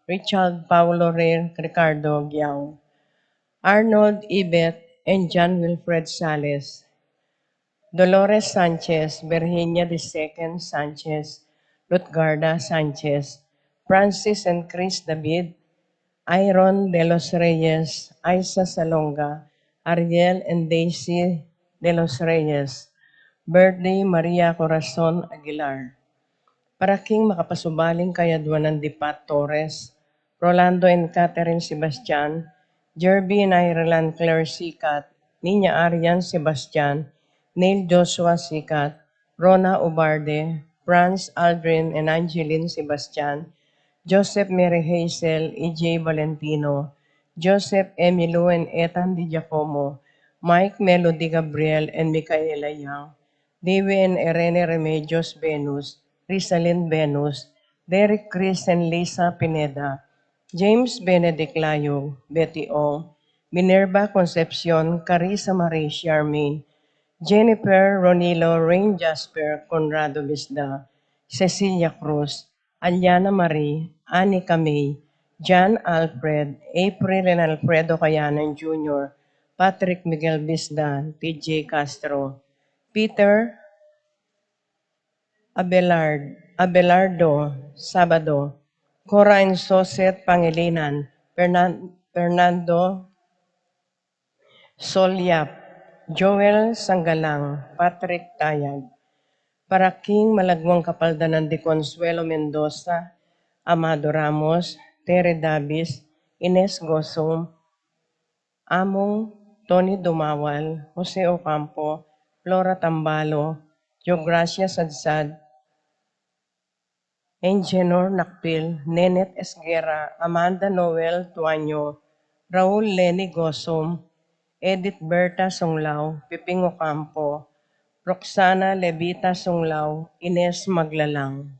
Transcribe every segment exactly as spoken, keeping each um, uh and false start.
Richard Paulo Rey Ricardo Giao, Arnold Ibet, and John Wilfred Sales, Dolores Sanchez, Virginia the second Sanchez, Lutgarda Sanchez, Francis and Chris David, Iron de los Reyes, Aiza Salonga, Ariel and Daisy de los Reyes, Birthday Maria Corazon Aguilar. Para king makapasubaling kayadwanan di Pat Torres, Rolando and Catherine Sebastian, Jerby and Ireland Claire Sicat, Niña Arian Sebastian, Neil Joshua Sicat, Rona Ubarde, Franz Aldrin and Angeline Sebastian, Joseph Mary Hazel, E J Valentino, Joseph Emilio and Ethan Di Giacomo, Mike Melody Gabriel and Micaela Young, Dewey and Irene Remedios Venus, Rizalin Venus, Derek Chris and Lisa Pineda, James Benedict Layog, Betty Ong, Minerva Concepcion, Carissa Marie Charmaine, Jennifer Ronilo Rain Jasper Conrado Bisda, Cecilia Cruz, Aliana Marie, Annie Camey, John Alfred, April and Alfredo Kayanan Junior, Patrick Miguel Bisda, T J Castro, Peter Abelard, Abelardo Sabado, Cora and Soset Pangilinan, Fernan-, Fernando Soliap, Joel Sanggalang, Patrick Tayag. Para king malagwang kapaldanan di Consuelo Mendoza, Amado Ramos, Terry Davis, Ines Gosum, Among Tony Dumawal, Jose Ocampo, Flora Tambalo, Jogracia Sadsad, Engenor Nakpil, Nenet Esguerra, Amanda Noel Tuaño, Raul Lenny Gosum, Edith Berta Sunglao, Piping Ocampo, Roxana Levita Sunglao, Ines Maglalang.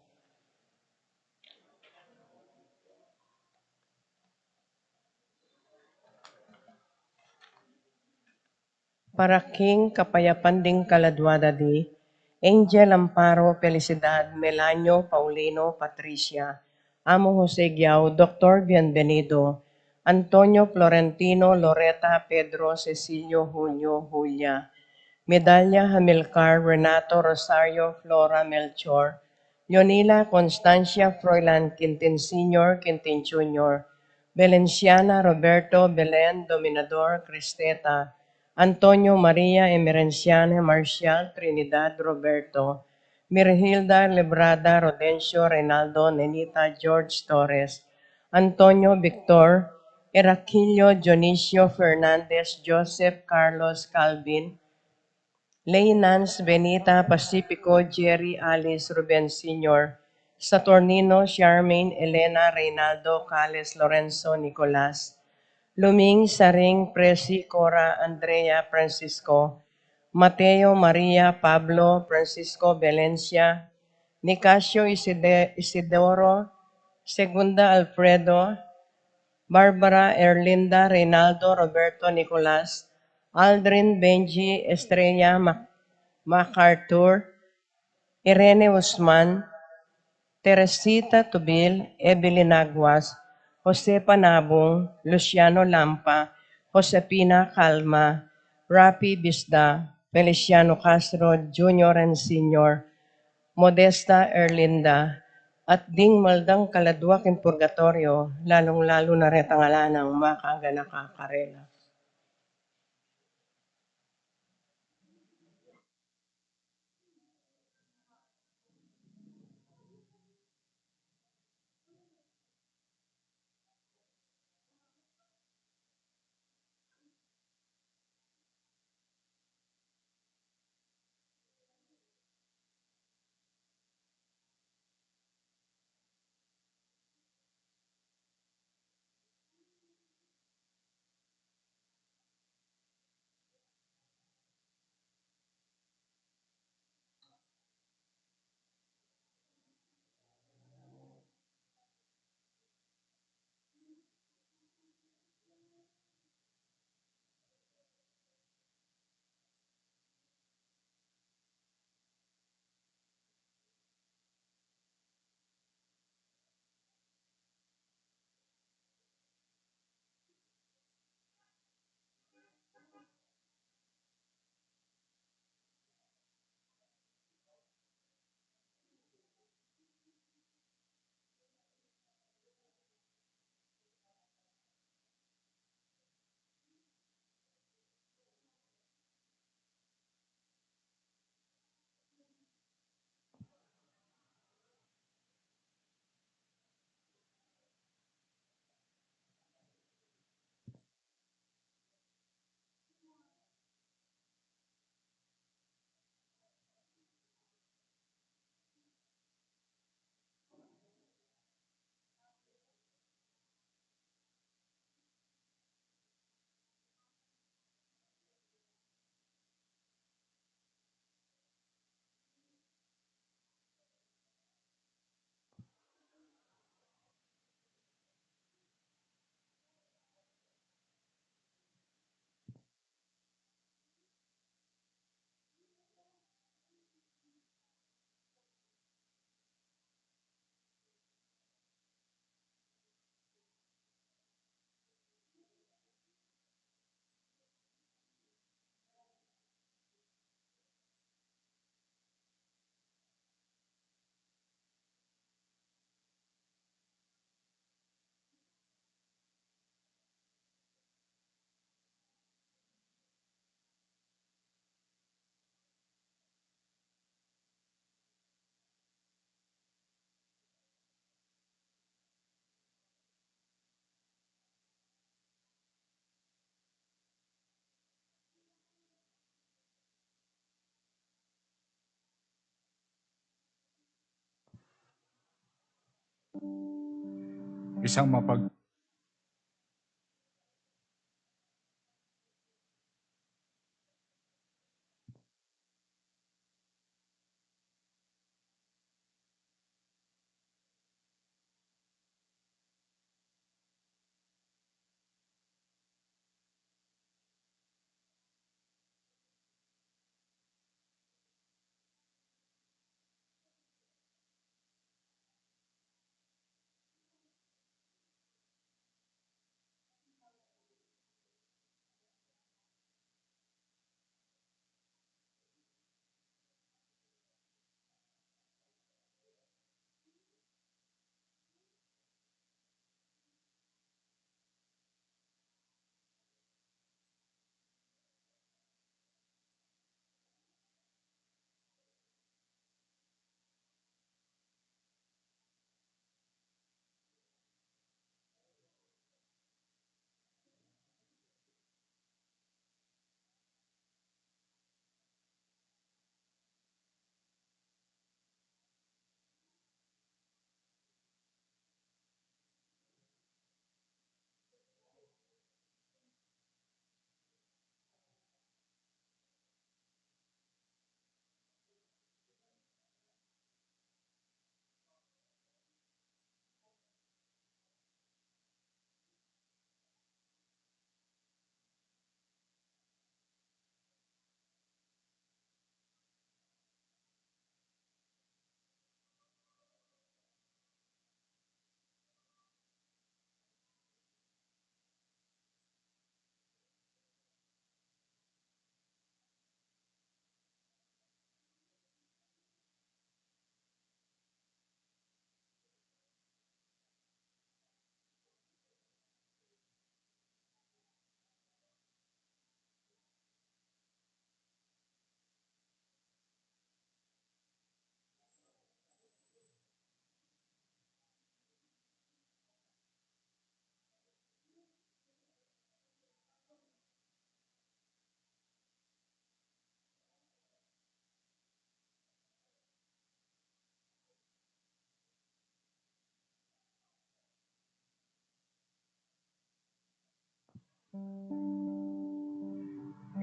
Para king kapayapan ding kaladwa da di Angel Amparo Felicidad Melanio Paulino Patricia, Amo Jose Giao, Doktor Bienvenido, Antonio Florentino Loreta Pedro Cecilio Julio Julia, Medalla Hamilcar Renato Rosario Flora Melchor, Leonila Constancia Froilan Quintin Senior Quintin Junior, Valenciana Roberto Belen Dominador Cristeta, Antonio Maria Emerenciana Marcial Trinidad Roberto, Mirhilda Lebrada Rodencio Reynaldo Nenita George Torres, Antonio Victor, Heracilio Dionisio Fernandez Joseph Carlos Calvin, Lay Nance Benita Pacifico Jerry Alice Ruben Senior, Saturnino Charmaine Elena Reynaldo Cales Lorenzo Nicolas, Luming Saring Presi Cora Andrea Francisco, Mateo Maria Pablo Francisco Valencia, Nicasio Iside-, Isidoro, Segunda Alfredo, Barbara Erlinda Reynaldo Roberto Nicolas, Aldrin Benji Estrella Mac-, MacArthur, Irene Usman, Teresita Tubil, Evelyn Aguas, Jose Panabong, Luciano Lampa, Josefina Calma, Rafi Bisda, Feliciano Castro Junior and Senior, Modesta Erlinda, at ding maldang kaladwa king purgatoryo, lalung-lalu na retang ala nang makaganaka karela. Isang mapag-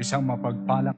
Isang mapagpalang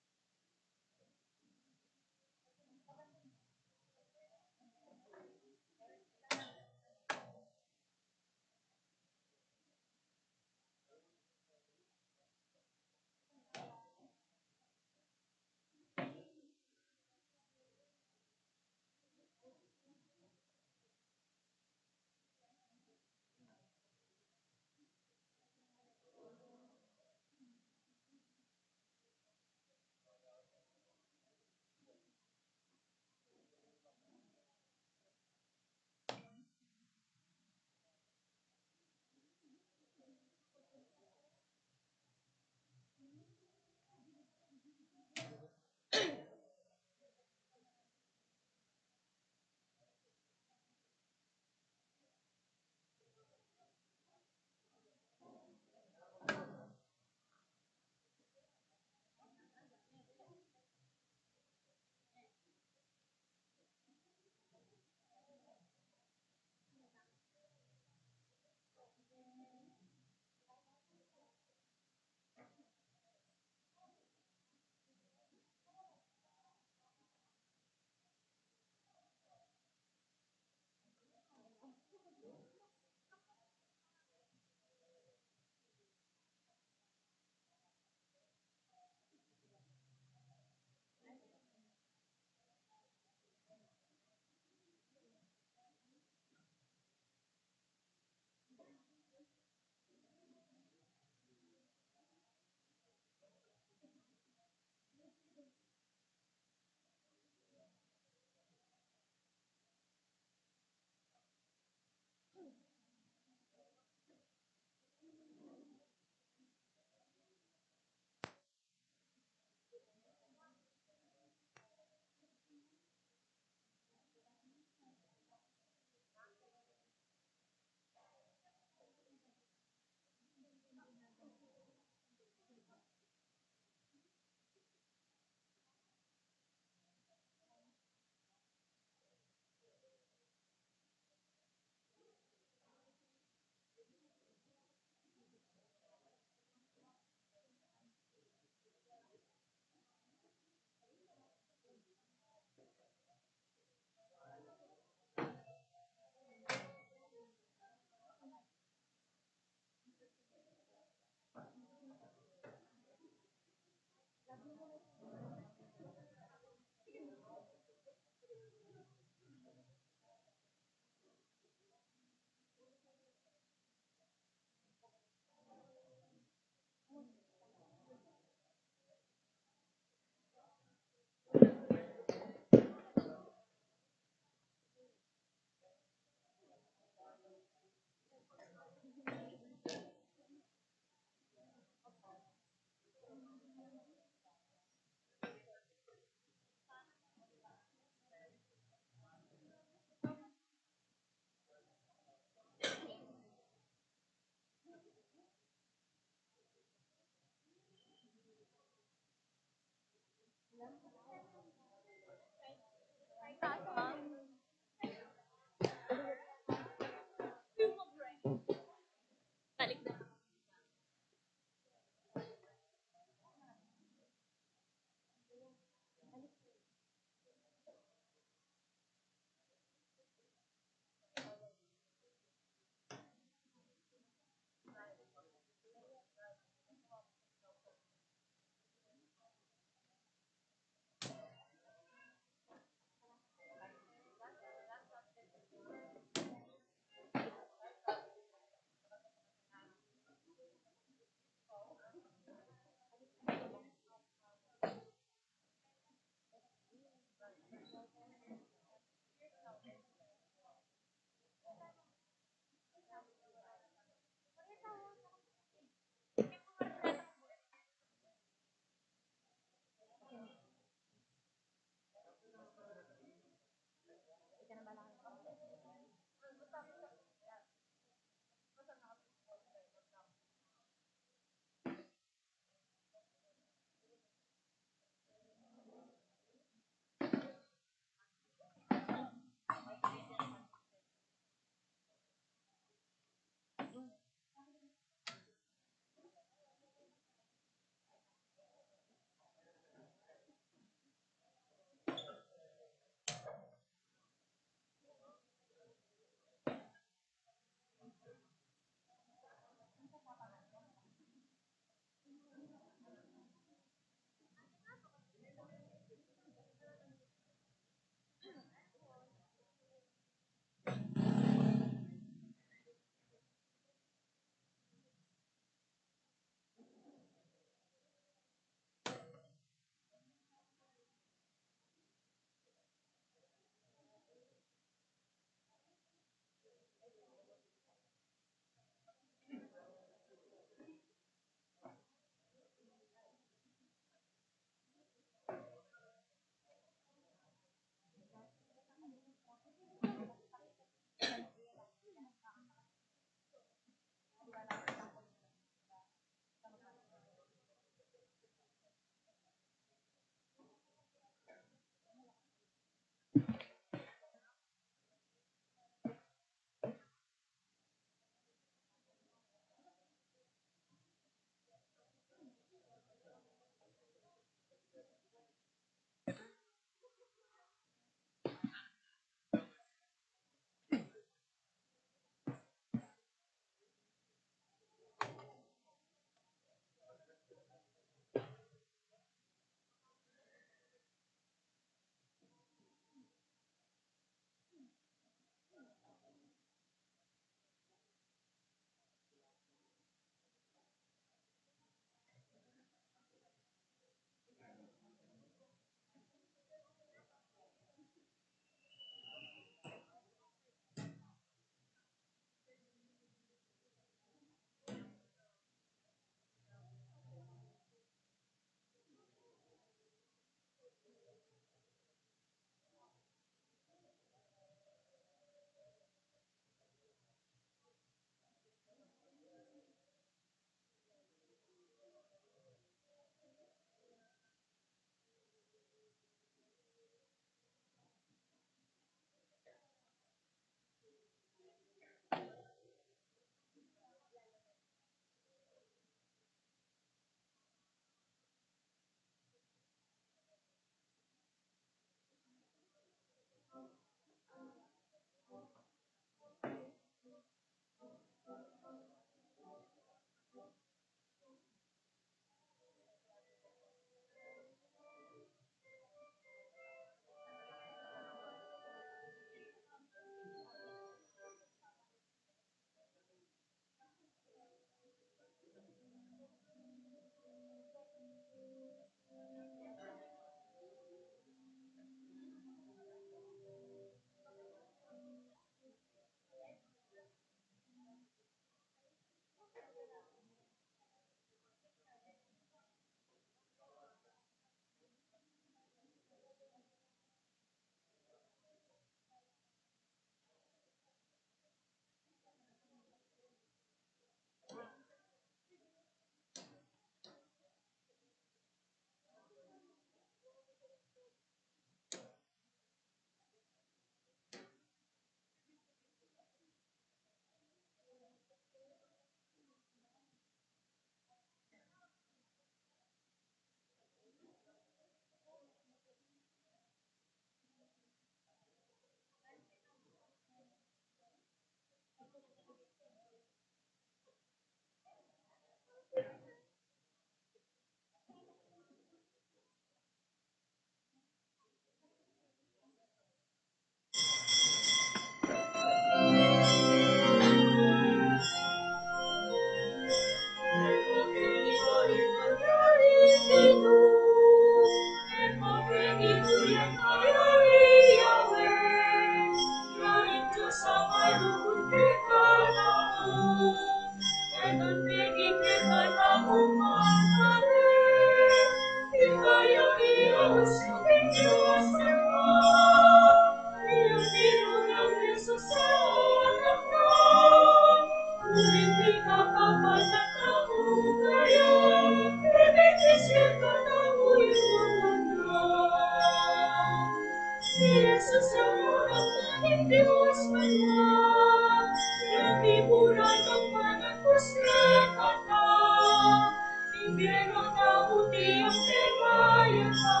Jesus, yang Anak ning Dios, manyawad, yang tiburan ng managpus kekatamu, ing bie nang tau iti yang pepayag na,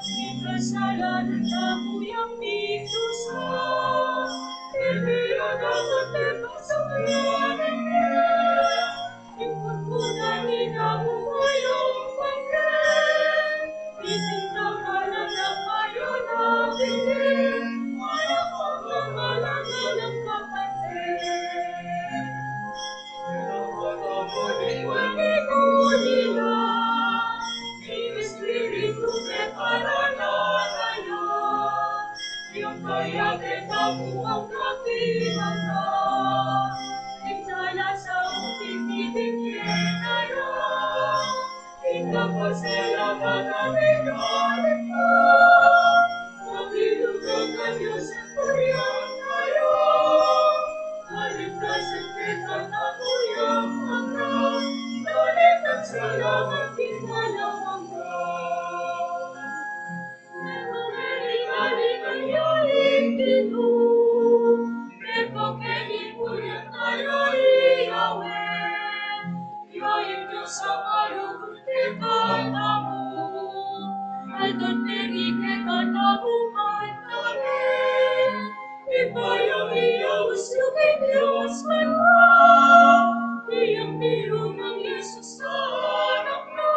ing kasalanan tamu yang mitusan, ing bie nang tau iti yang pepayag na, Espiritu, prepara na kaya, yang kaya kita buang kaki mata, yang salah sa upit ibigay kaya, kita pasalamatan kita. Mabilug ang kanya sa purian kaya, kaligtasan kita tamu yang mata, kaligtasan salamat kita lamang. Ipayang iya uslu kay Dios Ama, iyang piru nang Jesus a Anak na,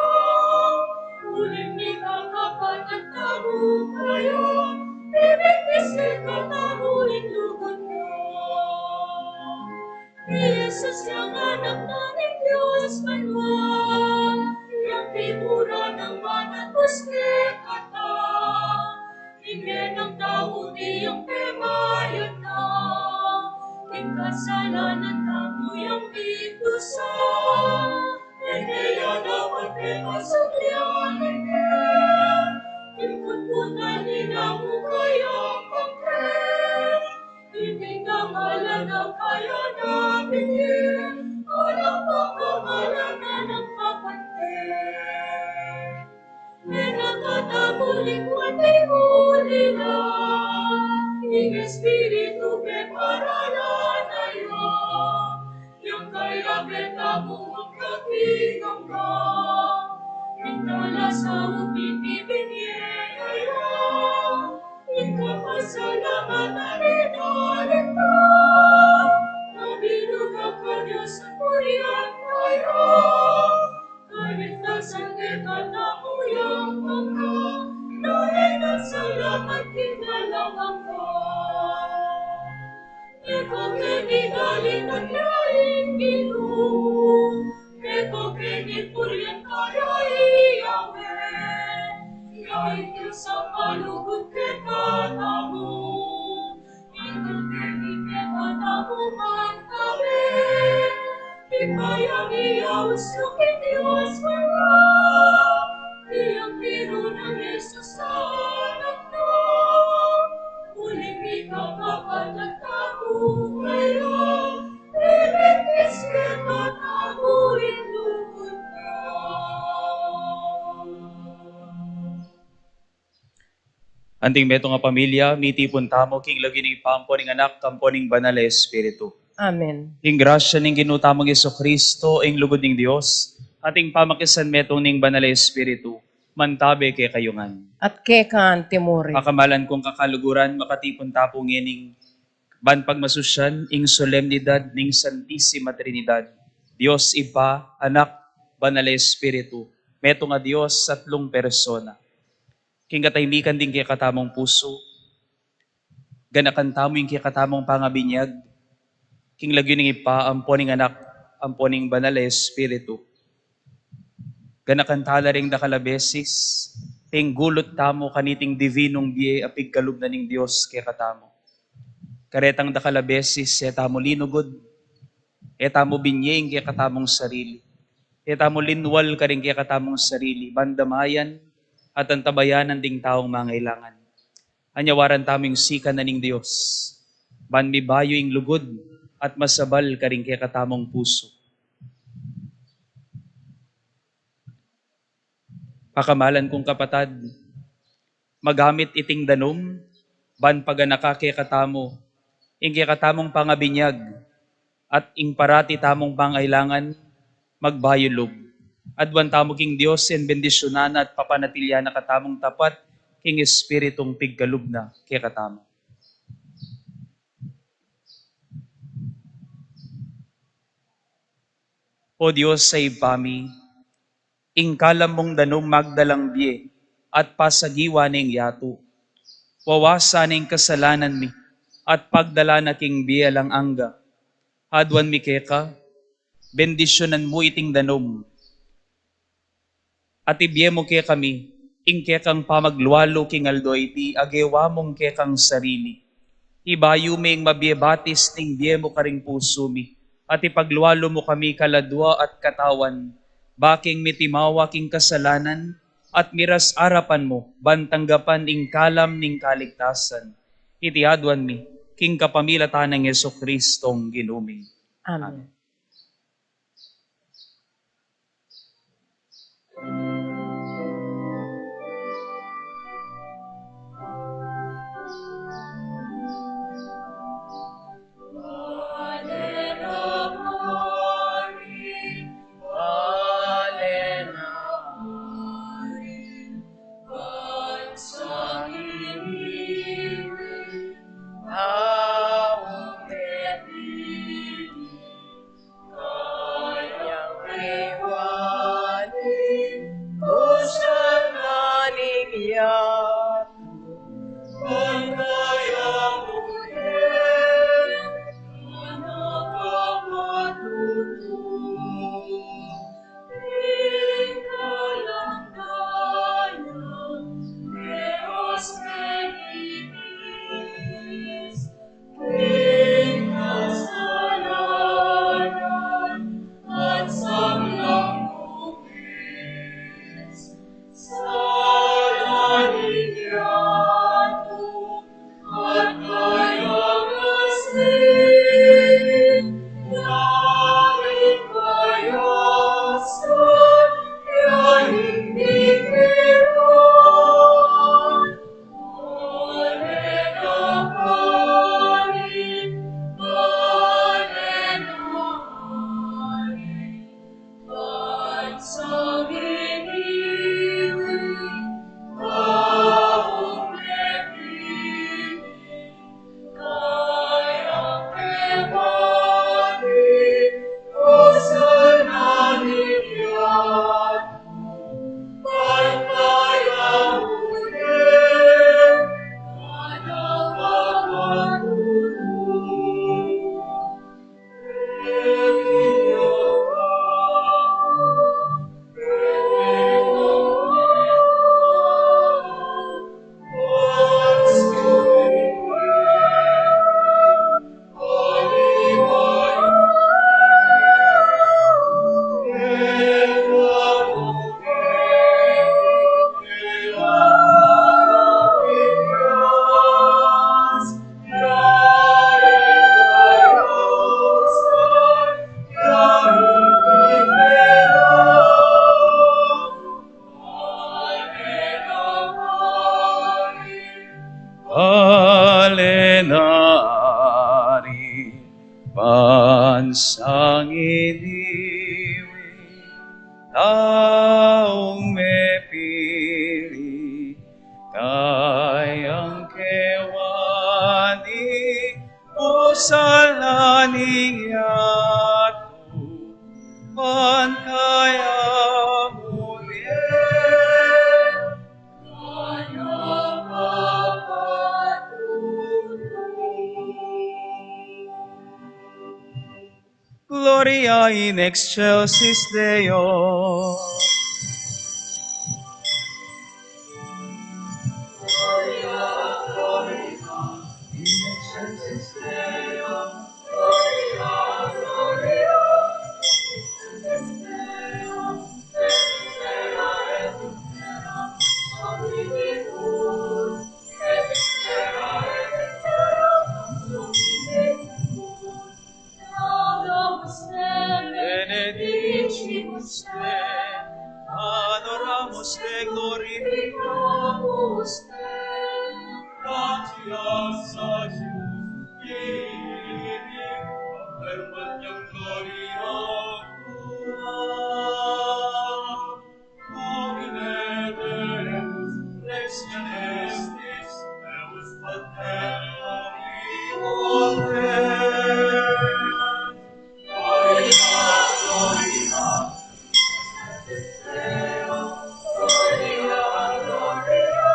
uling mikakapatad tamu kaya, bibigyan katamu ing lugud na. Jesus, yang Anak na ning Dios Ama, yang figura nang managpus kekatamu, ing bie nang tau iti yang pepayag na, ing kasalanan tamu yang mitusan, ing bie nang dapat pepasuklian ing bie, ing putputan ning namu kayang pangkre, ing pigmamalan a kaya na binye, alang pagmamalan a nang kapatid. Ing katamu lingwan ning ulila, ing Espiritu peparalan na ya, yang kaya ketamu magkakinamnam, ing tala sa upit ibinye na ya, ing kapasalamatan italikta, mabilug a kanya sa purian kaya, kaligtasan kekatamu yang mata, nune nagsalamat kita lamang. Ikaw keni dalitan ya ing Ginu, ikaw keni purian kaya i Yahweh, ya ing Dios a malugud kekatamu. Ikaw keni kekatamu man kami, ipayang iya uslu king Dios Ama, iyang piru nang Jesus a Anak na, uling mikakapatad tamu kaya, bibigyan kekatamu ing lugud na. Anting metung a pamilya, mitipun tamu king lagyu ning Ibpa, ampo ning Anak, ampo ning Banal a Espiritu. Amen. Ing grasya ning Ginu tamung Jesucristo, ing lugud ning Dios, at ing pamakisanmetung ning Banal a Espiritu, mantabe kekayu ngan. At keka antimurin. Pakamalan kung kakaluguran, makatipun ta pu ngening ban pagmasusyan ing solemnidad ning Santisima Trinidad. Dios Ibpa, Anak, Banal a Espiritu, metung a Dios, atlung persona. King katahimikan ding kekatamung pusu, ganakan tamu ing kekatamung pangabinyag, king lagyu ning Ibpa, ampo ning Anak, ampo ning Banal a Espiritu. Ganakan tala ring dakal a beses, king gulut tamu kaniting divinung bie a pigkalub na ning Dios kekatamu. Karetang dakal a beses, e tamu linugud, e tamu binye ing kekatamung sarili, e tamu linwal karing kekatamung sarili, ban damayan at antabayanan ding taung mangailangan. Anyawaran tamu ing sikan na ning Dios, ban mibayu ing lugud at masabal karing kekatamung pusu. Pakamalan kung kapatad, magamit iting danum, ban paganaka kekatamu, ing kekatamung pangabinyag, at ing parati tamung pangailangan, magbayu lub. Aduan tamu king Dios, e bendisyunan na at papanatilian na katamung tapat, king Espiritung pigkalub na kekatamu. O Dios a Ibpa mi, ing kalam mung danum magdalang bie, at pasagiwa ning yatu. Wawasan ing kasalanan mi, at pagdala na king bie alang angga. Aduan mi keka, bendisyunan mu iting danum. At ibie mu kekami, ing kekang pamaglualu king aldo iti, a gewa mung kekang sarili. Ibayu me ing mabie batis ning bie mu karing pusu mi, at ipaglualu mu kami kaladua at katawan, baking mitimawa king kasalanan, at miras arapan mu, ban tanggapan ing kalam ning kaligtasan. Iti aduan mi, king kapamilatan nang Jesucristong Ginu mi. Amen. Amen. Alenari, bansang iniwi, taung mepili, kayang kewani, pusala ning yatu. Gloria in excelsis Deo. Benedicimus te, adoramus te, glorificamus te. Gratias faciamus tibi, per magnam gloria tua. Domine Deus, lex generis, eus pater omnipotens. Gloria, gloria, Deo, gloria, gloria.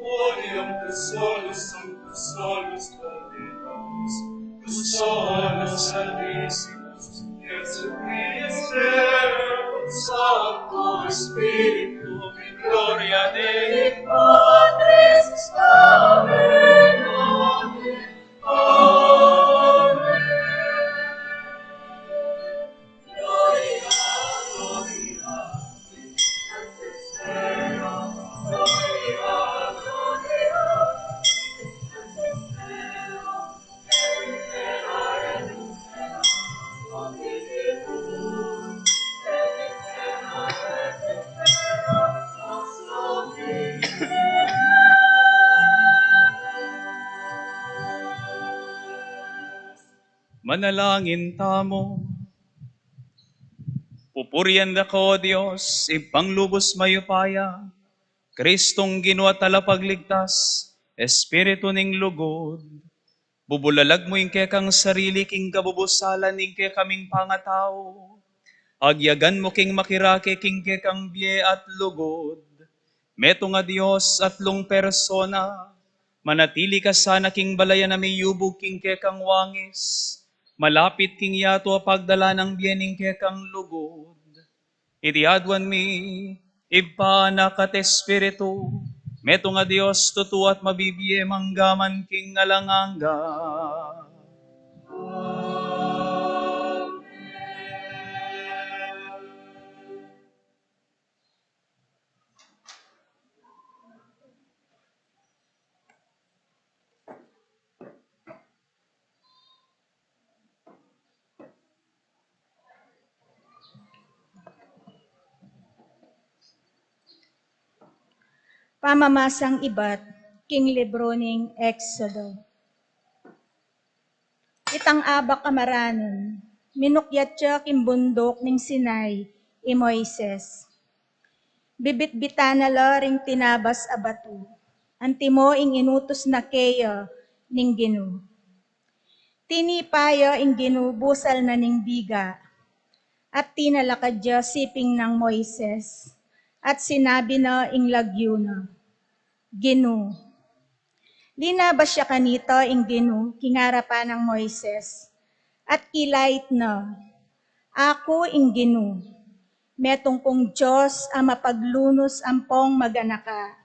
Gloriam te solus, sanctus solus, Dominus, tu solus servisimus, et Christe, Sancto Spiritu, gloria Dei Patris, amen, amen, amen. Manalangin tamu. Pupurian da ka, O Dios, Ibpang lubus mayupaya, Kristong Ginu at Talapagligtas, Espiritu ning lugud. Bubulalag mu ing kekang sarili king kabubusalan ning kekaming pangatau. Agyagan mu king makirake king kekang bie at lugud. Metung a Dios, atlung persona, manatili ka sana king balayan a miyubug king kekang wangis, malapit king yatu a pagdala nang bie ning kekang lugud. Iti aduan mi, Ibpa, Anak, at Espiritu, metung a Dios, tutu at mabibie manggaman king alang angga. Pamamasang ibat king libru ning Exodo. Itang abak a maranun, minukyat ya king bunduk ning Sinai i Moises. Bibitbitan na la ring tinabas a batu, Antimo ing inutus na keya ning Ginu. Tinipa ya ing Ginu busal na ning biga, at tinalakad ya siping nang Moises, at sinabi na ing lagyu na, Ginu. Linabas ya kanita ing Ginu king arapan nang Moises, at kilait na, Aku ing Ginu, metung kung Dios a mapaglunus ampong maganaka.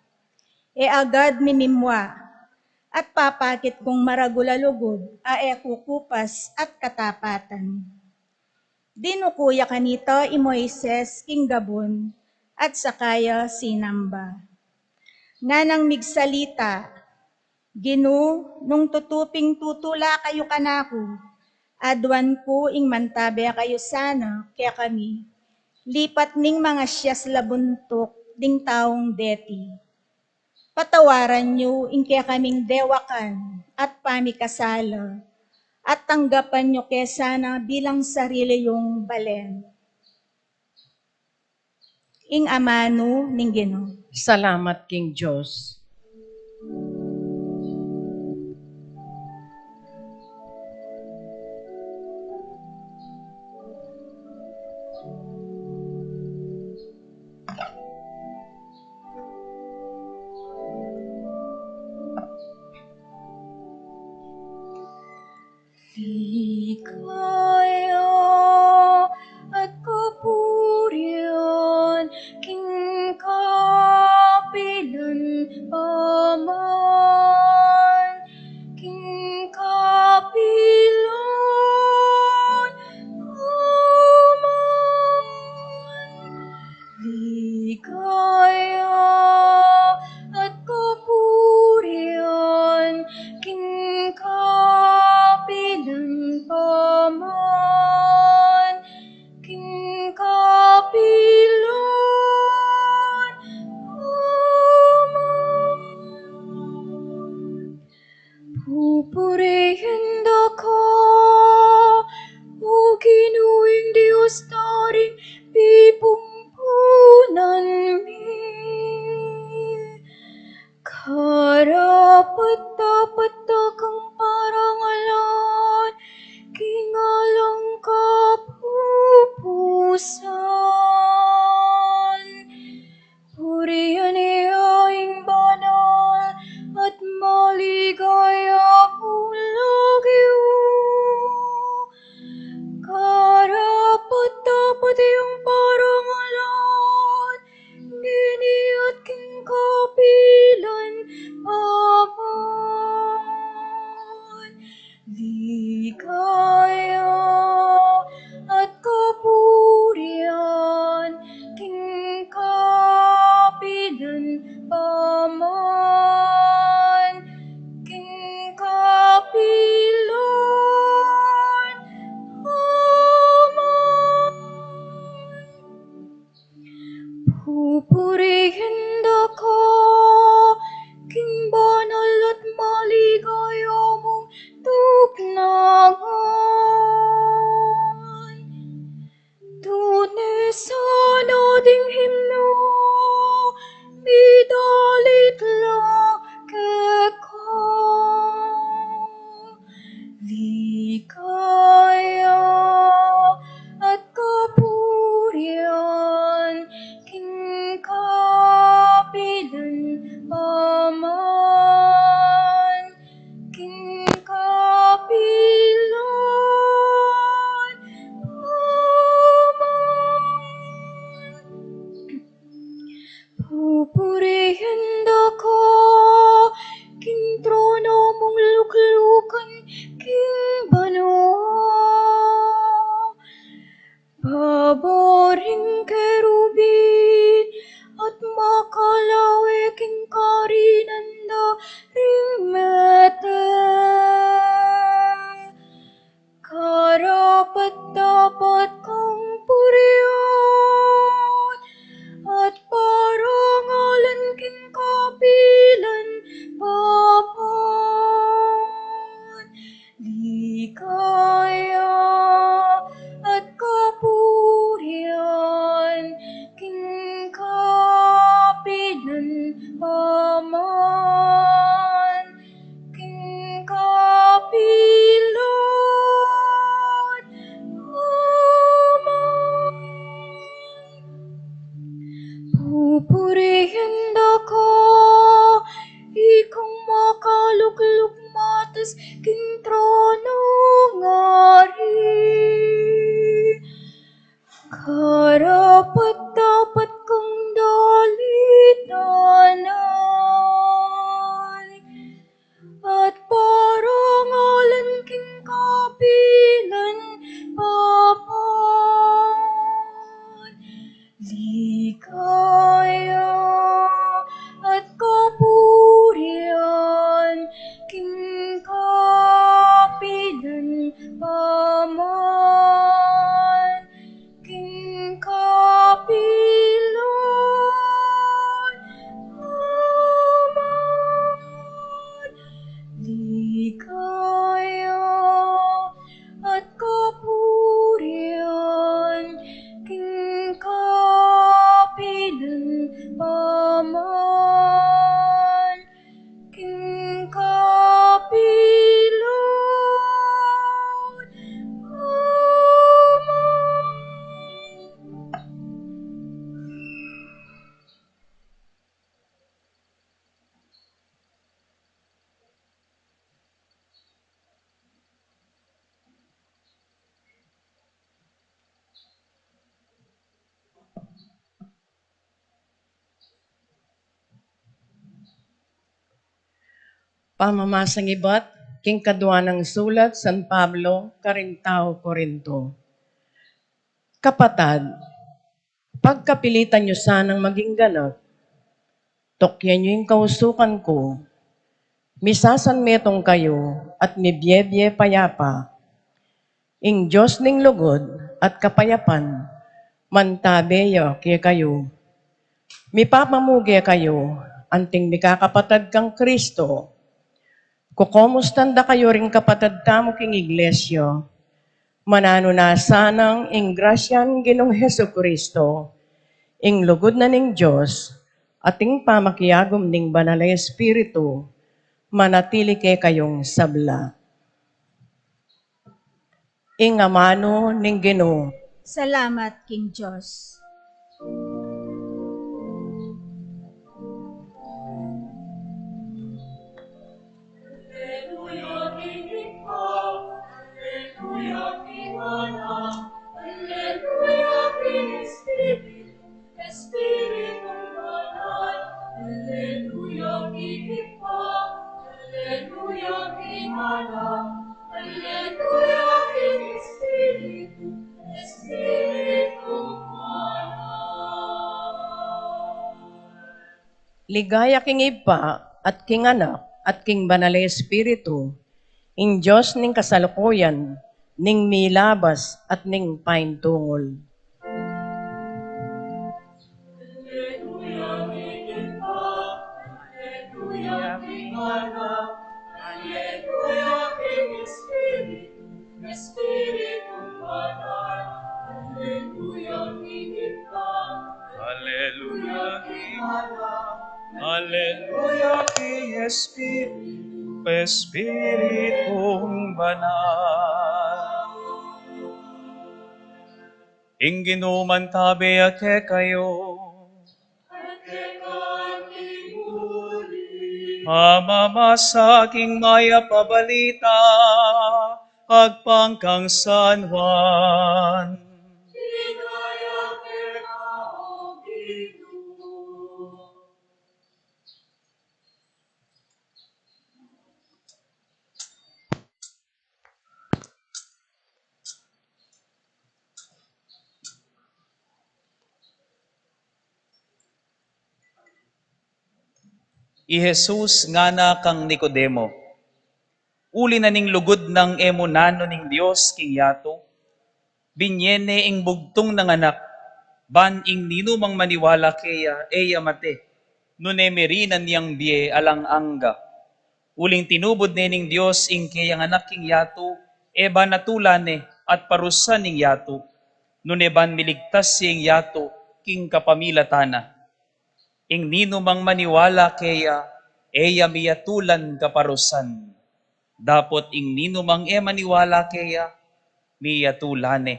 E agad mimimua, at papakit kung maragul a lugud a e kukupas at katapatan. Dinuku ya kanita i Moises king gabun, at saka ya sinamba. Nganang migsalita, Ginu, nung tutu ping tutula kayu kanaku, aduan ku ing mantabe kayu sana kekami, lipat ning mangasias la buntuk ding taung deti. Patawaran yu ing kekaming dewakan at pamikasala, at tanggapan yu ke sana bilang sarili yung balen. Ing amanu ning Ginu. Salamat king Dios. Ligaya at kapurian king kapilan pa man, king kapilan pa man. Ligaya at kapurian king kapilan pa man, king kapilan pa man. Pupurian da ka, O Ginu, ing Dios da ring pipumpunan mi. Karapat-dapat da kang parangalan king alang kapupusan. Purian ya ing banal at maligaya mung lagyu. Karapat-dapat yang parangalan, ngeni at king kapilan pa man. Aman, king kapilan, Aman. Pupurian da ka, ikang makalukluk matas king tronung ari. Karapat-dapat kang dalitanan, at parangalan king kapilan paman. Ligaya at kapurian king kapilan paman. King kapilan paman. Ligaya at kapurian king kapilan paman. King kapilan paman. Pamamasang ibat king kadua nang sulat San Pablo karing taga Corinto. Kapatad, pagkapilitan yu sanang maging ganap, tukyan yu ing kausukan ku, misasanmetung kayu at mibie-bie payapa. Ing Dios ning lugud at kapayapan mantabe ya kekayu. Mipapamuge kayu anting mikakapatad kang Kristo. Kukomustan da kayu ring kapatad tamu king iglesia. Mananu na sanang ing grasya ning Ginung Jesucristo, ing lugud na ning Dios, at ing pamakiagum ning Banal a Espiritu manatili kekayung sabla. Ing amanu ning Ginu. Salamat king Dios. Alleluia, king Ibpa, alleluia, king Anak, alleluia, king Espiritu, Espiritu Banal, alleluia, king Ibpa, alleluia, king Anak, alleluia, king Espiritu, Espiritu Banal. Ligaya king Ibpa, at king Anak, at king Banal a Espiritu, ing Dios ning kasalukuyan, ning milabas, at ning paintungul. Alleluia, king Ibpa, alleluia, king Anak, alleluia, king Espiritu, Espiritu Banal, alleluia, king Ibpa, alleluia, king Anak, alleluia, king Espiritu, Espiritu Banal. Ing Ginu mantabe ya kekayu. Pamamasa king Mayap a Balita agpang kang San Juan. I Jesus ngana kang Nicodemo, uli na ning lugud nang e mu nanu ning Dios king yatu, binie ne ing bugtung nang anak, ban ing ninumang maniwala keya e ya mate, nune merinan yang bie alang angga. Uling tinubud ne ning Dios ing keyang anak king yatu, e ban atulan ne at parusan ing yatu, nune ban miligtas ya ing yatu king kapamilatan na. Ing ninumang maniwala keya, e ya miyatulan kaparusan. Dapot ing ninumang e maniwala keya, miyatulan ne.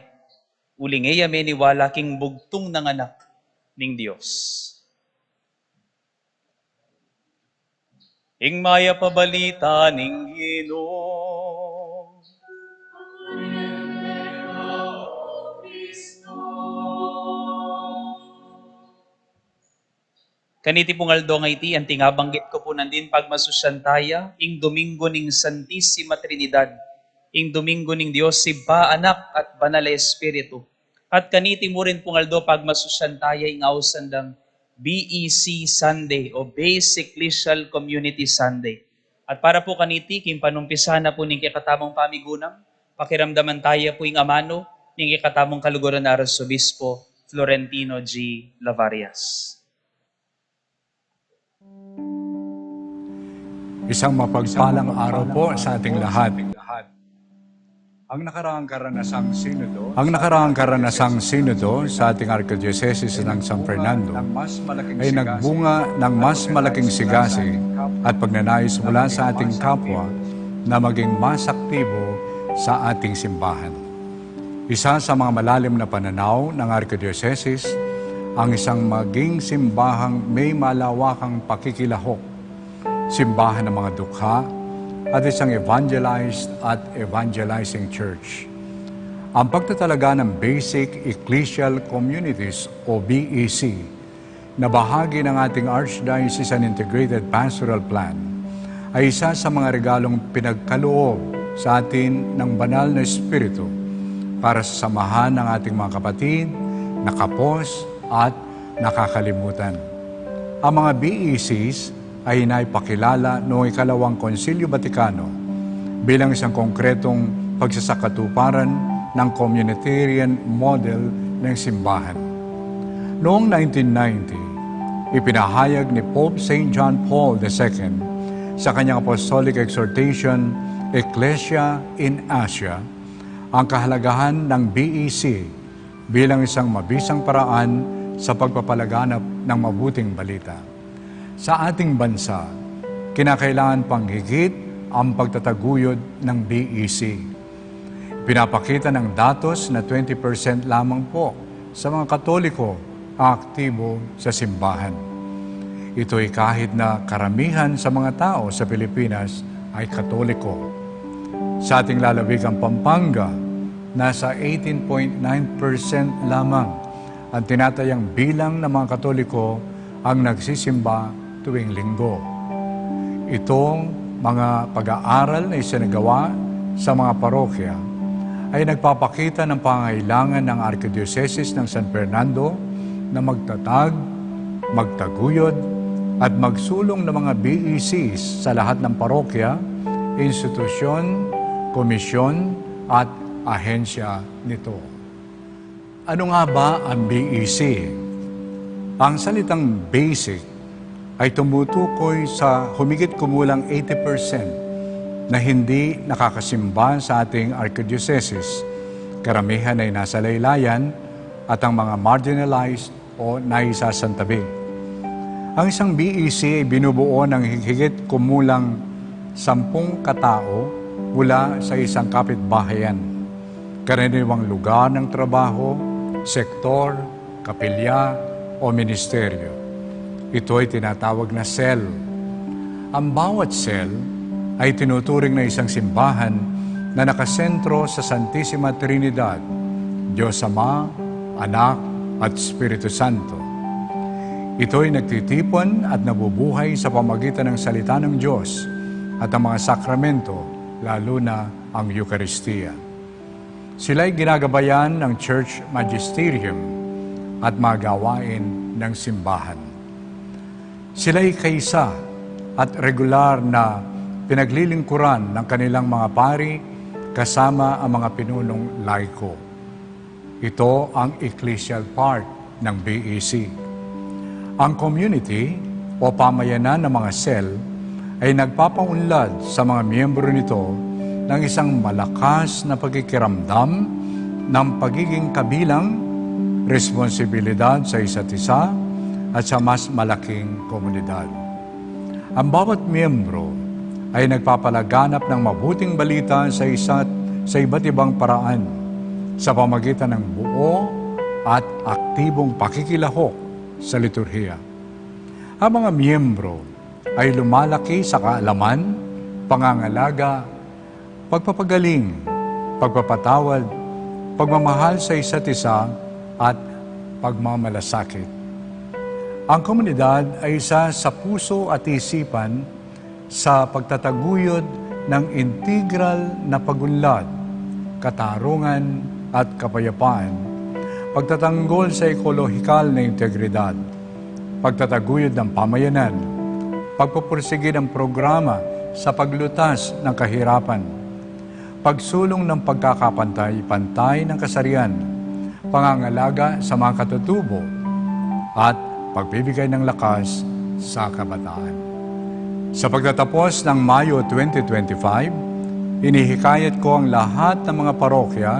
Uling e ya meniwala king bugtung nang Anak ning Dios. Ing Mayap a Balita ning Ginu. Kaniti pung aldo nga iti, anting abanggit ku pu nandin pagmasusyan taya, ing Domingo ning Santisima Trinidad, ing Domingo ning Dios Ibpa, Anak, at Banal a Espiritu. At kaniti mu rin pung aldo pagmasusyan taya ing ausan dang B E C Sunday o Basic Ecclesial Community Sunday. At para pu kaniti, king panumpisa na pu ning kekatamung pamigunam, pakiramdaman taya pu ing amanu ning kekatamung kaluguran a Arsobispo Florentino G. Lavarias. Isang mapagpalang araw po sa ating lahat. Ang nakaraang karanasang sinodo, ang nakaraang karanasang sinodo sa ating Arkidiosesis ng San Fernando ay nagbunga ng mas malaking sigasi at pagnanais mula sa ating kapwa na maging mas aktibo sa ating simbahan. Isa sa mga malalim na pananaw ng Arkidiosesis ang isang maging simbahang may malawakang pakikilahok, simbahan ng mga dukha, at isang evangelized at evangelizing church. Ang pagtatalaga ng basic ecclesial communities o B E C na bahagi ng ating Archdiocesan Integrated Pastoral Plan ay isa sa mga regalong pinagkaloob sa atin ng Banal na Espiritu para sa samahan ng ating mga kapatid na kapos at nakakalimutan. Ang mga B E Cs ay naipakilala noong ikalawang Konsilyo Vaticano bilang isang konkretong pagsasakatuparan ng communitarian model ng simbahan. Noong nineteen ninety, ipinahayag ni Pope Saint John Paul the Second sa kanyang apostolic exhortation, Ecclesia in Asia, ang kahalagahan ng B E C bilang isang mabisang paraan sa pagpapalaganap ng mabuting balita. Sa ating bansa, kinakailangan pang higit ang pagtataguyod ng B E C. Pinapakita ng datos na twenty percent lamang po sa mga Katoliko ang aktibo sa simbahan. Ito'y kahit na karamihan sa mga tao sa Pilipinas ay Katoliko. Sa ating lalawigang Pampanga, nasa eighteen point nine percent lamang ang tinatayang bilang ng mga Katoliko ang nagsisimba tuwing Linggo. Itong mga pag-aaral na isinagawa sa mga parokya ay nagpapakita ng pangangailangan ng Arkidiosesis ng San Fernando na magtatag, magtaguyod, at magsulong ng mga B E Cs sa lahat ng parokya, institusyon, komisyon, at ahensya nito. Ano nga ba ang B E C? Ang salitang basic ay tumutukoy sa humigit kumulang eighty percent na hindi nakakasimba sa ating arkidiosesis. Karamihan ay nasa laylayan at ang mga marginalized o naisasantabi. Ang isang B E C ay binubuo ng higit kumulang sampung katao mula sa isang kapitbahayan, karaniwang lugar ng trabaho, sektor, kapilya, o ministeryo. Ito ay tinatawag na cell. Ang bawat cell ay tinuturing na isang simbahan na nakasentro sa Santisima Trinidad, Diyos Ama, Anak, at Espiritu Santo. Ito'y nagtitipon at nabubuhay sa pamagitan ng salita ng Diyos at ang mga sakramento, lalo na ang Eukaristiya. Sila'y ginagabayan ng Church Magisterium at mga gawain ng simbahan. Sila'y kaisa at regular na pinaglilingkuran ng kanilang mga pari kasama ang mga pinunong laiko. Ito ang ecclesial part ng B E C. Ang community o pamayanan ng mga cell ay nagpapaunlad sa mga miyembro nito ng isang malakas na pakikiramdam ng pagiging kabilang, responsibilidad sa isa't isa, at sa mas malaking komunidad. Ang bawat miyembro ay nagpapalaganap ng mabuting balita sa isa't sa iba't ibang paraan sa pamagitan ng buo at aktibong pakikilahok sa liturhiya. Ang mga miyembro ay lumalaki sa kaalaman, pangangalaga, pagpapagaling, pagpapatawad, pagmamahal sa isa't isa, at pagmamalasakit. Ang komunidad ay isa sa puso at isipan sa pagtataguyod ng integral na pag-unlad, katarungan, at kapayapaan, pagtatanggol sa ekolohikal na integridad, pagtataguyod ng pamayanan, pagpupursigi ng programa sa paglutas ng kahirapan, pagsulong ng pagkakapantay-pantay ng kasarian, pangangalaga sa mga katutubo, at pagbibigay ng lakas sa kabataan. Sa pagtatapos ng Mayo twenty twenty-five, inihikayat ko ang lahat ng mga parokya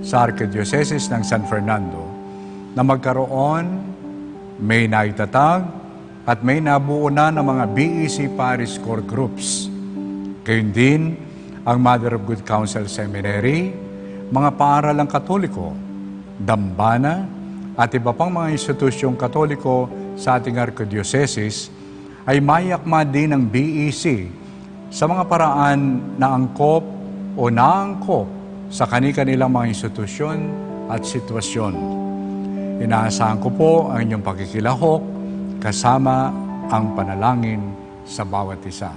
sa Arkidiosesis ng San Fernando na magkaroon, may naitatag at may nabuo na ng mga B E C Parish Core Groups. Gayun din, ang Mother of Good Counsel Seminary, mga paaralang Katoliko, dambana, at iba pang mga institusyong Katoliko sa ating arkidiosesis ay mayakma din ng B E C sa mga paraan na angkop o naangkop sa kani-kanilang mga institusyon at sitwasyon. Inaasahan ko po ang inyong pakikilahok kasama ang panalangin sa bawat isa.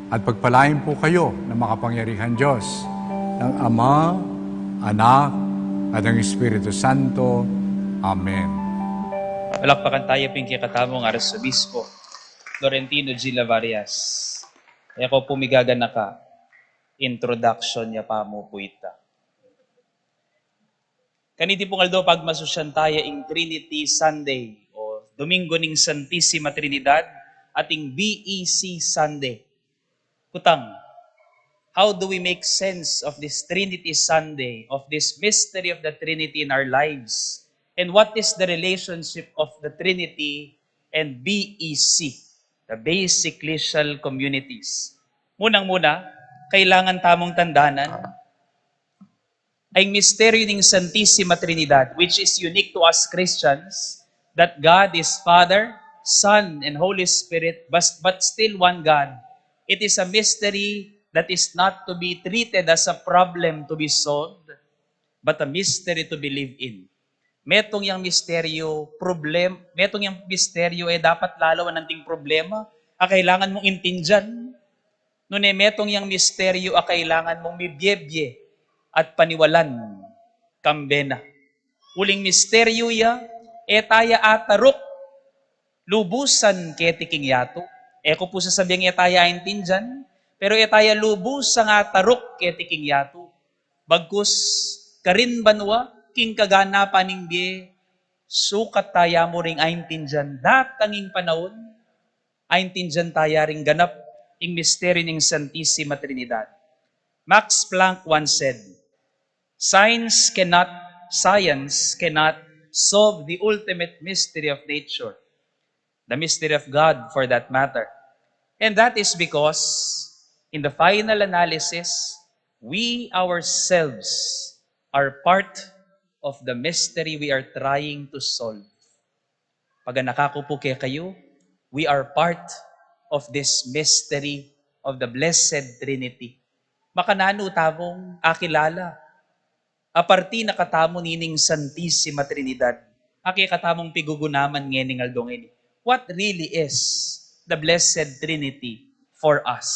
At pagpalain po kayo ng makapangyarihan Diyos, ng Ama, Anak, at ng Espiritu Santo. Amen. Palakpakan tayo pin kekatamung Arsobispo Florentino G. Lavarias. E ko pu migaganaka, introduction ya pa mu pu ita. Kaniti pung aldo pagmasusyan taya ing Trinity Sunday o Domingo ning Santisima Trinidad at ing B E C Sunday. Kutang, how do we make sense of this Trinity Sunday, of this mystery of the Trinity in our lives? And what is the relationship of the Trinity and B E C, the basic ecclesial communities? Munang-muna, kailangan tamung tandanan ay ing misteryo ning Santisima Trinidad, which is unique to us Christians, that God is Father, Son, and Holy Spirit, but, but still one God. It is a mystery that is not to be treated as a problem to be solved, but a mystery to be lived in. Metung yang misteryo, problem, metung yang misteryo, e dapat lalawan anting problema a kailangan mung intindian. Nune metung yang misteryo a kailangan mung mibie-bie at paniwalan, kambe na. Uling misteryo ya, e taya ataruk lubusan keti king yatu. E ku pu sasabiang e taya aintindian, pero e taya lubusang ataruk keti king yatu. Bagkus, karin banua, king kaganapan ning bie, sukat taya mu ring aintindian datang ing panaun, aintindian taya ring ganap ing misteryo ning Santisima Trinidad. Max Planck once said, "Science cannot, science cannot solve the ultimate mystery of nature, the mystery of God for that matter." And that is because, in the final analysis, we ourselves are part of the mystery we are trying to solve. Paganaka ku pu kekayu, we are part of this mystery of the Blessed Trinity. Makananu tamung akilala a parti na katamu nining Santisima Trinidad a kekatamung pigugunaman ngening aldo ngeni? What really is the Blessed Trinity for us?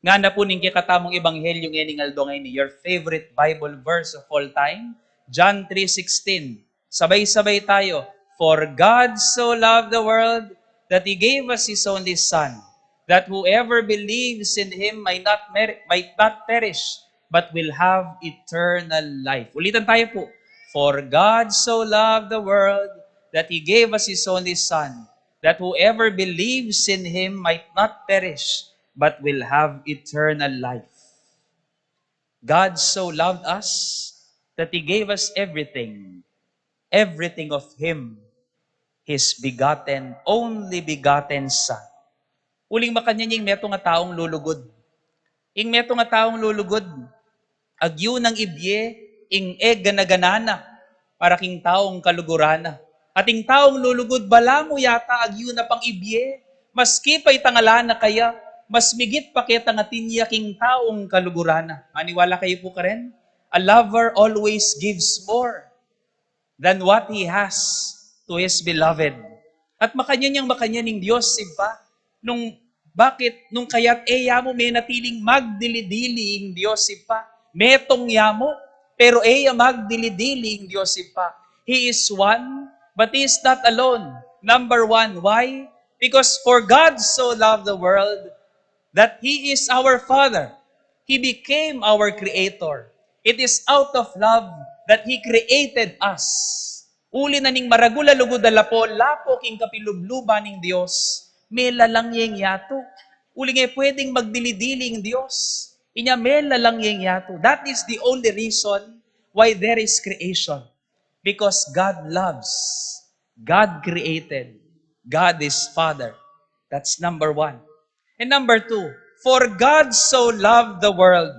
Ngana pu ning kekatamung ebanghelyo ngening aldo ngeni, your favorite Bible verse of all time, John three sixteen. Sabay-sabay tayo, "For God so loved the world that He gave us His only Son, that whoever believes in Him might not, mer- might not perish, but will have eternal life." Ulitan tayo pu, "For God so loved the world that He gave us His only Son, that whoever believes in Him might not perish, but will have eternal life." God so loved us that He gave us everything, everything of Him. His begotten, only begotten Son. Uling makanyan ing metung a taung lulugud. Ing metung a taung lulugud, agyu nang ibie ing e gana-gana na para king taung kaluguran na. At ing taung lulugud, balamu yata agyu na pang ibie, maski pa itang ala na kaya, mas migit pa ketang atin ya king taung kaluguran na. Maniwala kayu pu karen? A lover always gives more than what he has to his beloved. At makanyan yang makanyan ing Dios Ibpa, nung bakit, nung kaya't e ya mu menatiling magdili-dili ing Dios Ibpa. Metung ya mu, pero e ya magdili-dili ing Dios Ibpa. He is one, but he is not alone. Number one, why? Because for God so loved the world that he is our Father. He became our Creator. It is out of love that he created us. Uli na ning maragul a lugud a lapu-lapu king kapilubluban ning Dios, melalang ya ing yatu. Uling e pwedeng magdili-dili ing Dios. Inya melalang ya ing yatu. That is the only reason why there is creation. Because God loves. God created. God is Father. That's number one. And number two, for God so loved the world.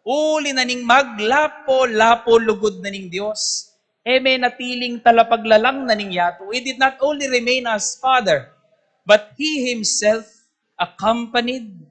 Uli na ning maglapu-lapu lugud na ning Dios, e menatiling talapaglalang na ning yatu. He did not only remain as Father, but he himself accompanied,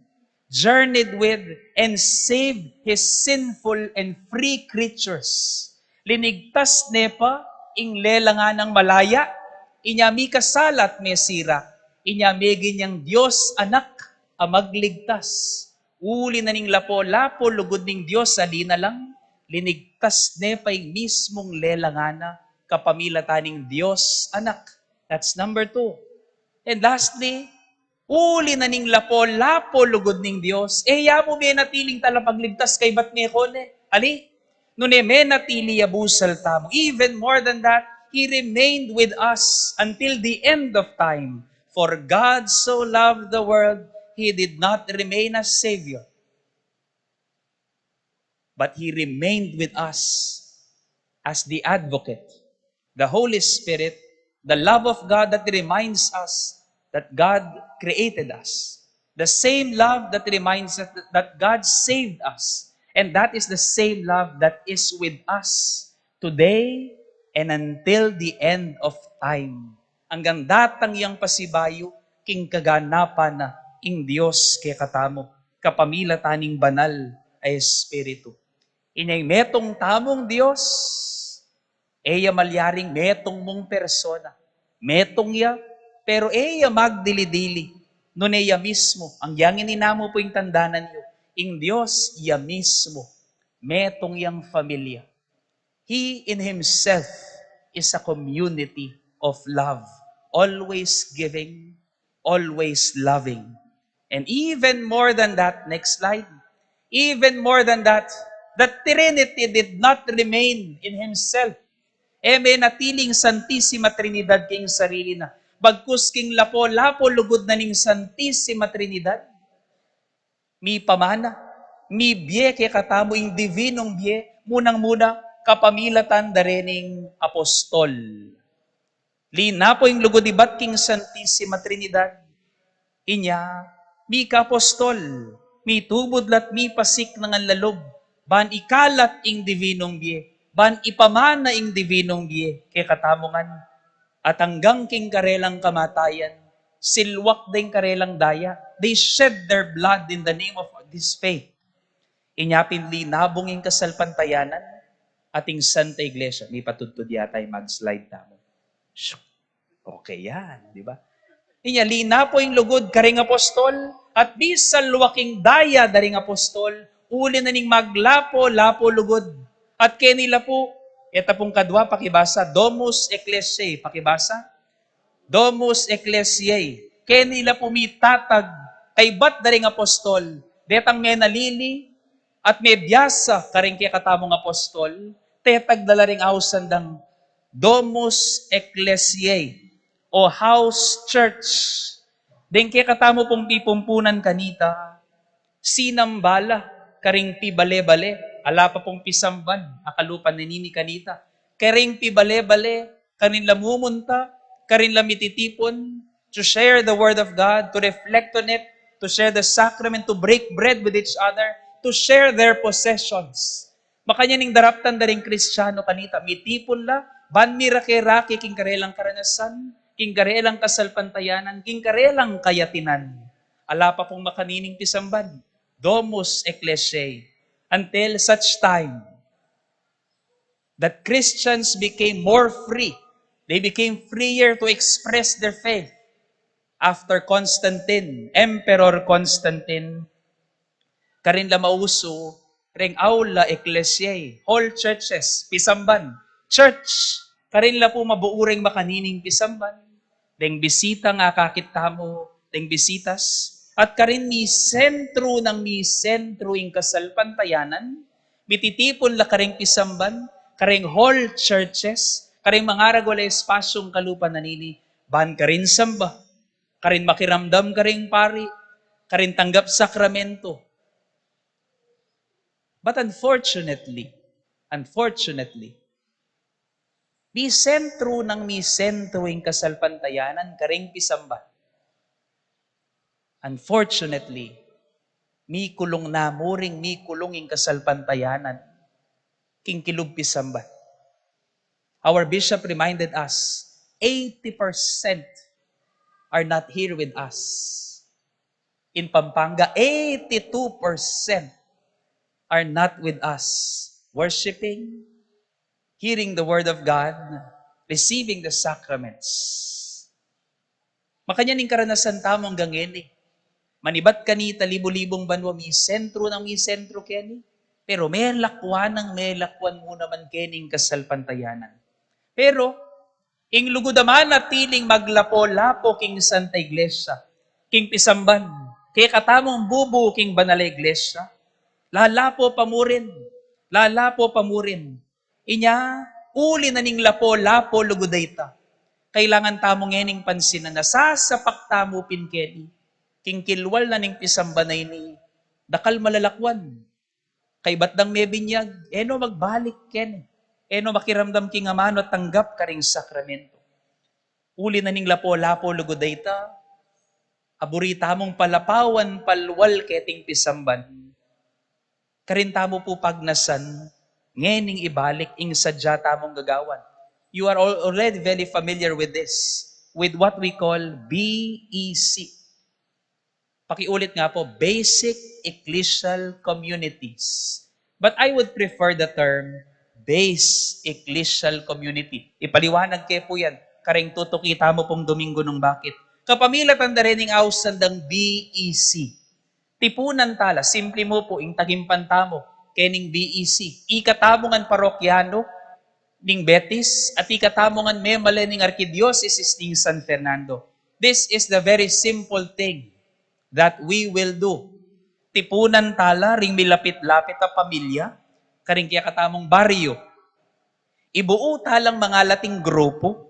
journeyed with, and saved his sinful and free creatures. Linigtas ne pa ing lelang anang malaya, inya mikasala at mesira, inya meging yang Dios Anak a magligtas. Uli na ning lapu-lapu lugud ning Dios a linalang, linigtas ne pa ing mismung lelang ana kapamilatan ning Dios Anak. That's number two. And lastly, uli na ning lapu-lapu lugud ning Dios, e ya mu menatiling talapagligtas kaybat ne kone. Ali, nune menatili ya busal tamu. Even more than that, he remained with us until the end of time. For God so loved the world, he did not remain as Savior, but he remained with us as the advocate, the Holy Spirit, the love of God that reminds us that God created us, the same love that reminds us that God saved us, and that is the same love that is with us today and until the end of time. Anggang datang yang pasibayu king kaganapan na ing Dios kekatamu kapamilatan ning Banal a Espiritu. Inya ing metung tamung Dios, e ya malyaring metung mung persona. Metung ya, pero e ya magdili-dili. Nune ya mismu, anggang ini namu pu ing tandanan yu, ing Dios ya mismu, metung yang familia. He in himself is a community of love, always giving, always loving. And even more than that, next slide, even more than that, the Trinity did not remain in himself. E menatiling Santisima Trinidad king sarili na. Bagkus king lapu-lapu lugud na ning Santisima Trinidad, mipamana, mibie kekatamu ing divinong bie, munang-muna kapamilatan da rening apostol. Linapu ing lugud ibat king Santisima Trinidad. Inya, mika apostol, mitubud la't mipasik na ngan lalub, ban ikalat ing divinong bie, ban ipamana ing divinong bie kekatamu ngan. At anggang king karelang kamatayan, silwak deng karelang daya. They shed their blood in the name of this faith. Inya pin linabung ing kasalpantayanan at ing Santa Iglesia. Mipatudtud yata ing mag-slide tamu. Shuk. Okay yan, di ba? Inya linapu ing lugud karing apostol, at misalwak ing daya da ring apostol, uli na ning maglapu-lapu lugud. At keni la pu, eta pung kadwa, pakibasa, Domus Ecclesiae, pakibasa. Domus Ecclesiae, keni la pu mitatag kaybat da ring apostol, detang menalili at mebiasa karing kekatamung apostol, tetag da la ring ausan dang Domus Ecclesiae, o house church. Deng kekatamu pung pipumpunan kanita, sinamba la karing pibale-bale, ala pa pung pisamban, akalupa na nini kanita. Karing pibale-bale, karing lamumunta, Karin la mititipun to share the word of God, to reflect on it, to share the sacrament, to break bread with each other, to share their possessions. Makanyan ing daraptan da ring Kristiano kanita, mitipun la, ban mirake-rake king karelang karanasan, king karelang kasalpantayanan, king karelang kayatinan. Ala pa pung makanining pisamban, Domus Ecclesiae, until such time that Christians became more free. They became freer to express their faith. After Constantine, Emperor Constantine, karin la mausu ring aula ecclesiae, hall churches, pisamban, church, karin la pu maburing makanining pisamban. Deng bisita nga akakit tamu, deng bisitas, at karin misentru nang misentru ing kasalpantayanan, mititipun la karing pisamban, karing hall churches, karing mangaragul a espasyung kalupa na nini, ban karin samba, karin makiramdam karing pari, karin tanggap sakramento. But unfortunately, unfortunately, misentru nang misentru ing kasalpantayanan karing pisamban. Unfortunately, mikulung na mu ring mikulung ing kasalpantayanan king kilub pisamban. Our bishop reminded us, eighty percent are not here with us. In Pampanga, eighty-two percent are not with us, worshiping, hearing the word of God, receiving the sacraments. Makanyan ing karanasan tamu anggang ngeni. Manibat kanita libu-libung banua, misentru nang misentru keni. Pero melakwan nang melakwan mu naman keni ing kasalpantayanan. Pero, ing lugud a manatiling maglapo-lapo king Santa Iglesia, king pisamban, kekatamung bubu king banal a Iglesia, lalapo pa mu rin, lalapo pa mu rin. Inya, uli na ning lapo-lapo lugud a ita, kailangan tamu ngening pansinan a sasapak tamu pin keni king kilwal na ning pisamban a ini, dakal malalakwan. Kaybat dang mebinyag, e no magbalik keni, e no makiramdam king amanu at tanggap karing sakramento. Uli na ning lapo-lapo lugud a ita, a buri tamung palapawan palwal keting pisamban. Karin tamu pu pagnasan ngening ibalik ing sadya tamung gagawan. You are al-, already very familiar with this, with what we call B E C. Pakiulit nga po, basic ecclesial communities. But I would prefer the term base ecclesial community. Ipaliwanag ke po yan karing tutuki tamu pung Domingo nung bakit. Kapamilatan da rin ing ausan dang B E C. Tipunan tala, simple mu po, ing tagimpan tamu kening B E C. Ika tamu ngan parokyano ning Betis, at ika tamu ngan memale ning Arkidiosesis ning San Fernando. This is the very simple thing that we will do. Tipunan tala ring milapit-lapit a pamilya karing kekatamung baryo. Ibuu talang mangalating grupu,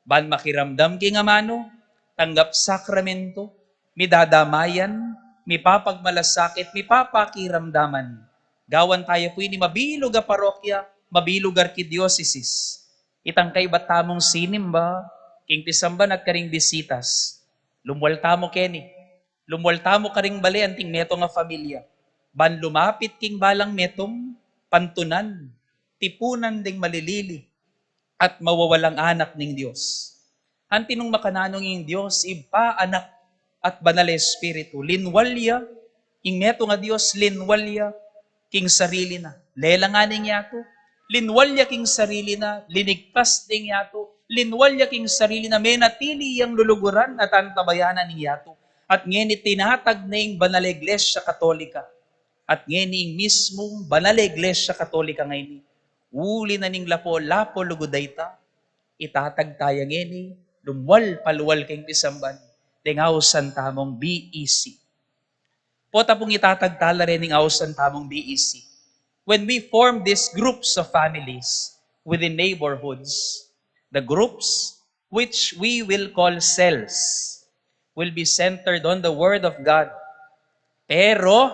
ban makiramdam king amanu, tanggap sakramento, midadamayan, mipapagmalasakit, mipapakiramdaman. Gawan tayu pu ini mabilug a parokya, mabilug a arkidiosesis. Itang kaybat tamung sinimba king pisamban at karing bisitas, lumwal tamu keni. Lumwal tamu karing bale anting metung a familia, ban lumapit king balang metung, pantunan, tipunan ding malilili at mawawalang anak ning Dios. Anti nung makananu ing Dios, Ibpa, Anak, at Banal a Espiritu, linwal ya ing metung a Dios, linwal ya king sarili na. Lelangan ing yatu, linwal ya king sarili na, linigtas ding yatu, linwal ya king sarili na, menatili yang luluguran at antabayanan ing yatu. At ngeni tinatag na ing Banal a Iglesia Katolika. At ngeni ing mismung Banal a Iglesia Katolika ngeni, uli na ning lapu-lapu lugud a ita, itatag taya ngeni, lumwal palual king pisamban, deng ausan tamung B E C. Pota pung itatag tala reng ausan tamung B E C. When we form these groups of families within neighborhoods, the groups which we will call cells will be centered on the Word of God. Pero,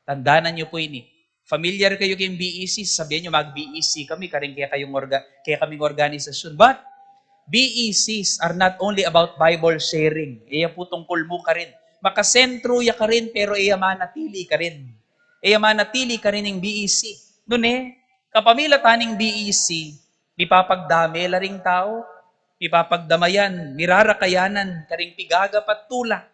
tandanan nyo po ini. Familiar kayu king B E C, sasabian nyo, "Mag-B E C kami, karing kekayung orga-, kekaming organisasyon." But, B E Cs are not only about Bible sharing. E ya pu tungkul mu karin. Makasentro ya karin, pero e ya manatili karin. E ya manatili karin ing B E C. Nune, kapamilatan ning B E C, mipapagdame la ring tau, mipapagdamayan, mirarakayanan karing pigagap at tula.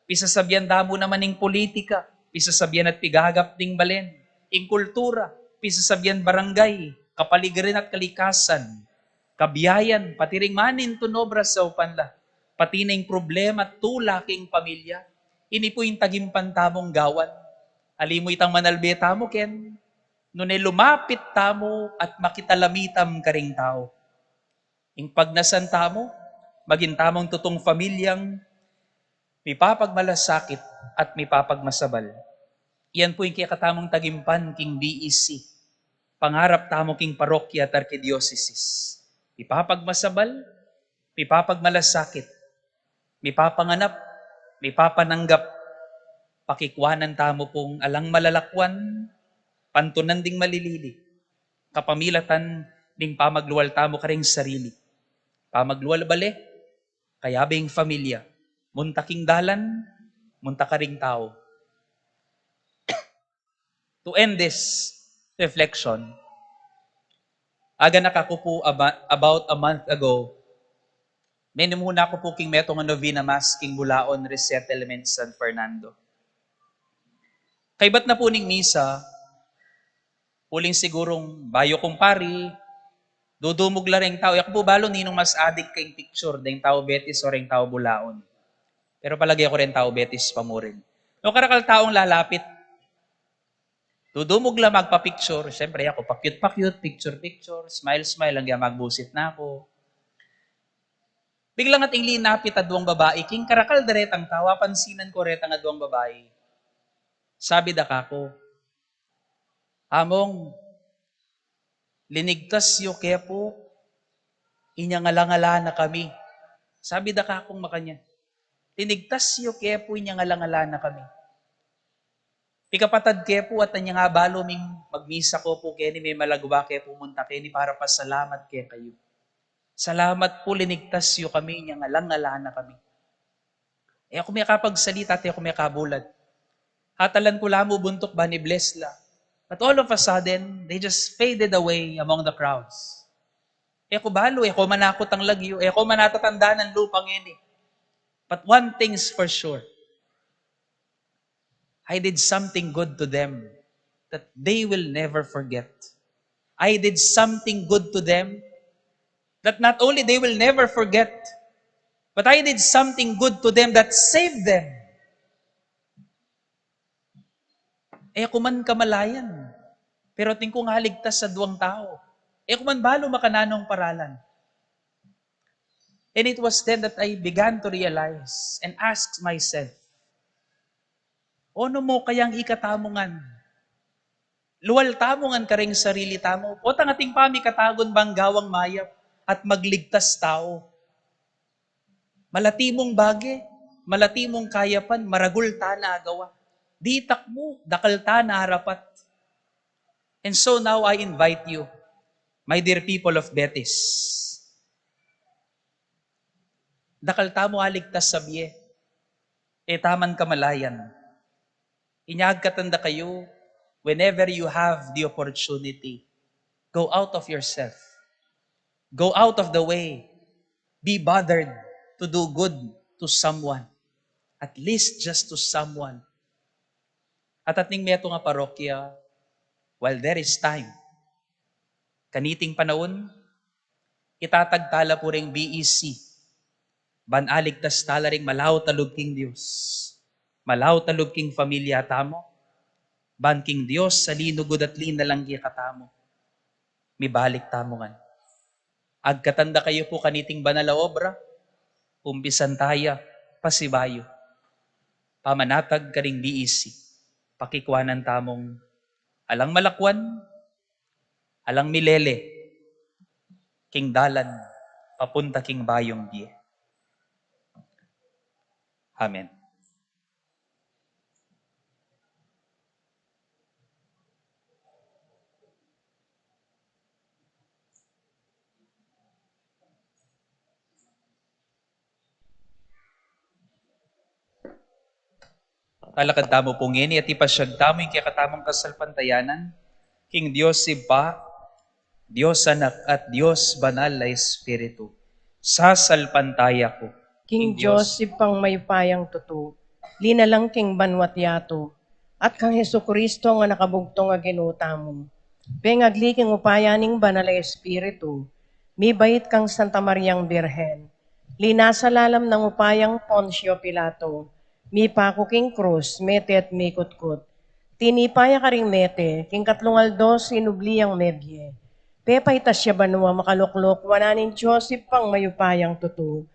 Pisasabian da mu naman ing politika, pisasabian at pigagap ding balen, ing kultura, pisasabian barangay, kapaligiran at kalikasan, kabiayan, pati ring manintun obra saupan la, pati na ing problema at tula king pamilya. Ini pu ing tagimpan tamung gawan. Ali mu itang manalbe tamu ken, nune lumapit tamu at makitalamitam karing tau. Ing pagnasan tamu, maging tamung tutung pamilyang mipapagmalasakit at mipapagmasabal. Yan pu ing kekatamung tagimpan king B E C. Pangarap tamu king parokya at arkidiosesis. Mipapagmasabal, mipapagmalasakit, mipapanganap, mipapananggap. Pakikuanan tamu pung alang malalakuan, pantunan ding malilili, kapamilatan ning pamaglual tamu karing sarili. Pamaglual bale, kayabe ing familia, munta king dalan, munta karing tau. To end this reflection, aganaka ku pu aba-, about a month ago, menimuna ku pu king metung a novena mass king Bulaon Resettlement, San Fernando. Kaybat na pu ning misa, uling sigurung bayu kung pari, dudumug la ring tau. E ku pu balu ninung mas adik king picture, deng tau Betis o ring tau Bulaon. Pero palage ku ring tau Betis pa mu rin. No karakal taung lalapit, dudumug la magpa-picture. Siyempre, aku pa-cute, pa-cute, picture, picture, smile, smile, anggang magbusit na ku. Biglang ating linapit a duang babai, king karakal da retang tau, apansinan ku retang a duang babai. Sabi da kaku, "Among, linigtas yu ke pu, inya ngala-ngala na kami." Sabi da kakung makanyan, "Linigtas yu ke pu, inya ngala-ngala na kami. Pikapatad ke pu at anya nga balu ming magmisa ku pu keni, me malagwa ke pumunta keni para pasalamat kekayu. Salamat pu, linigtas yu kami, inya ngala-ngala na kami." E ku mekapagsalita at e ku mekabulat. Hatalan ku la mu buntuk ban i-bless la. But all of a sudden, they just faded away among the crowds. E ku balu, e ku manakut ing lagyu, e ku man atatandanan lupang ini. But one thing's for sure. I did something good to them that they will never forget. I did something good to them that not only they will never forget, but I did something good to them that saved them. E ku man kamalayan, pero atin kung aligtas a duang tau. E ku man balu makananung paralan. And it was then that I began to realize and ask myself, "Onu mu kayang ikatamu ngan? Lual tamu ngan karing sarili tamu? Potang atin pamikatagun bang gawang mayap at magligtas tau? Malati mung bage, malati mung kayapan, maragul ta na agawa. Ditak mu, dakal ta na arapat." And so now I invite you, my dear people of Betis, dakal tamu aligtas a bie. E ta man kamalayan. Inya agkatan da kayu, whenever you have the opportunity, go out of yourself. Go out of the way. Be bothered to do good to someone. At least just to someone. At atin metung a parokya, while there is time, kaniting panaun, itatag ta la pu ring B E C, ban aligtas ta la ring malaut a lub king Dios, malaut a lub king familia tamu, ban king Dios a linugud at linalang kekatamu, mibalik tamu ngan. Agkatan da kayu pu kaniting banal a obra, umpisan ta ya pasibayu, pamanatag karing B E C, pakikuanan tamung alang malakuan, alang milele, king dalan papunta king bayung bie. Amen. Talakad tamu pu ngeni at ipasyag tamu ing kekatamung kasalpantayanan king Dios Ibpa, Dios Anak, at Dios Banal a Espiritu. Sasalpantaya ku king Dios Ibpang mayupayang tutu, linalang king banwa't yatu, at kang Jesucristo a anak a bugtung a Ginu tamu. Pengagli king upaya ning Banal a Espiritu, mibait kang Santa Mariang Birhen, linasa lalam nang upayang Poncio Pilato, mipaku king krus, mete at mikutkut. Tinipa ya karing mete, king katlung aldo sinubli yang mebie. Pepaitas ya banua, makalukluk wanan ning Dios Ibpang mayupayang tutu.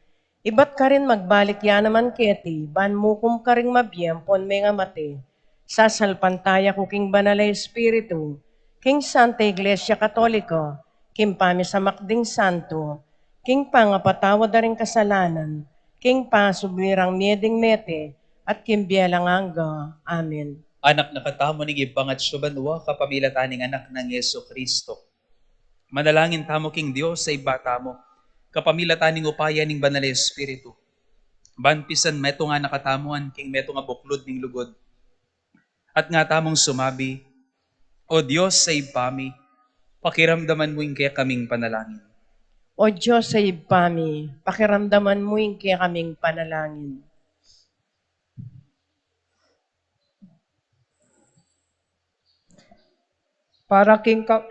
Ibat karin magbalik ya naman keti, ban mukum karing mabie ampon mengamate. Sasalpantaya ku king Banal a Espiritu, king Santa Iglesia Katolika, king pamisamak ding santo, king pangapatawad da ring kasalanan, king pasubli rang mie ding mete, at king bie alang angga. Amen. Anak na katamu ning Ibpa ngan atsu banua, kapamilatan ning Anak nang Jesucristo. Manalangin tamu king Dios a Ibpa tamu, kapamilatan ning upaya ning Banal a Espiritu, ban pisan metung na katamu king metung a buklud ning lugud. At nga tamung sumabi, O Dios a Ibpa mi, pakiramdaman mu ing kekaming panalangin. O Dios a Ibpa mi, pakiramdaman mu ing kekaming panalangin. Para king ka-,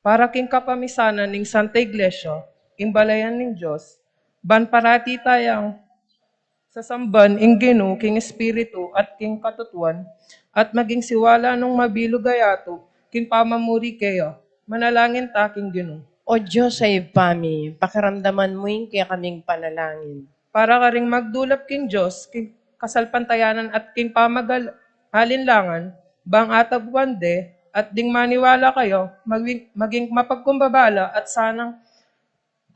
para king kapamisanan ning Santa Iglesia, ing balayan ning Dios, ban parati tayang sasamban ing Ginu king espiritu at king katutuan, at maging siwala nung mabilug a yatu king pamamuri keya. Manalangin ta king Ginu. O Dios a Ibpa mi, pakiramdaman mu ing kekaming panalangin. Para karing magdulap king Dios, king kasalpantayanan at king pamagal-, alinlangan, bang atagwan de, at ding maniwala keya, maging, maging mapagkumbabala at sanang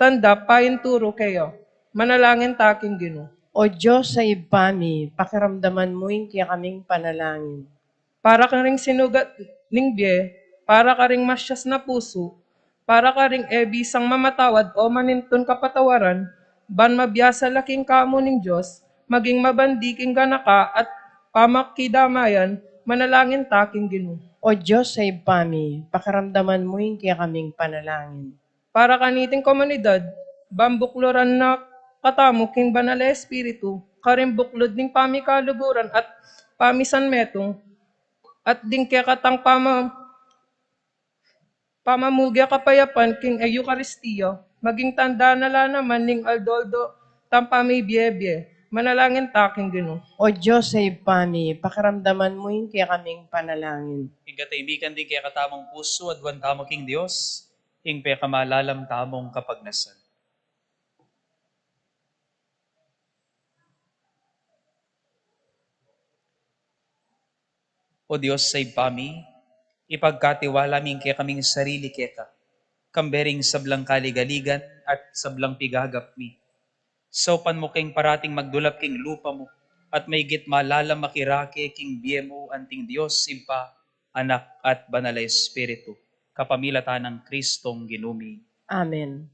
tanda painturu keya. Manalangin ta king Ginu. O Dios a Ibpa mi, pakiramdaman mu ing kekaming panalangin. Para karing sinugat ning bie, para karing masias na pusu, para karing e bisang mamatawad o manintun kapatawaran, ban mabiasa la king kamu ning Dios, maging mabandi king ganaka at pamakidamayan, manalangin ta king Ginu. O Dios a Ibpa mi, pakiramdaman mu ing kekaming panalangin. Para kaniting komunidad, ban bukluran na katamu king Banal a Espiritu, karing buklud ning pamikaluguran at pamisanmetung, at ding kekatang pama-, pamamuge kapayapan king Eukaristia, maging tanda na la naman ning aldo-aldo tang pamibie-bie. Manalangin ta king Ginu. O Dios a Ibpa mi, pakiramdaman mu ing kekaming panalangin. Ing katahimikan ding kekatamung pusu, aduan tamu king Dios, ing pekamalalam tamung kapagnasan. O Dios a Ibpa mi, ipagkatiwala mi ing kekaming sarili keka, kambe ring sablang kaligaligan at sablang pigagap mi. Saupan mu keng parating magdulap king lupa mu, at maigit malalam makirake king bie mu anting Dios Ibpa, Anak, at Banal a Espiritu, kapamilatan nang Kristong Ginu mi. Amen.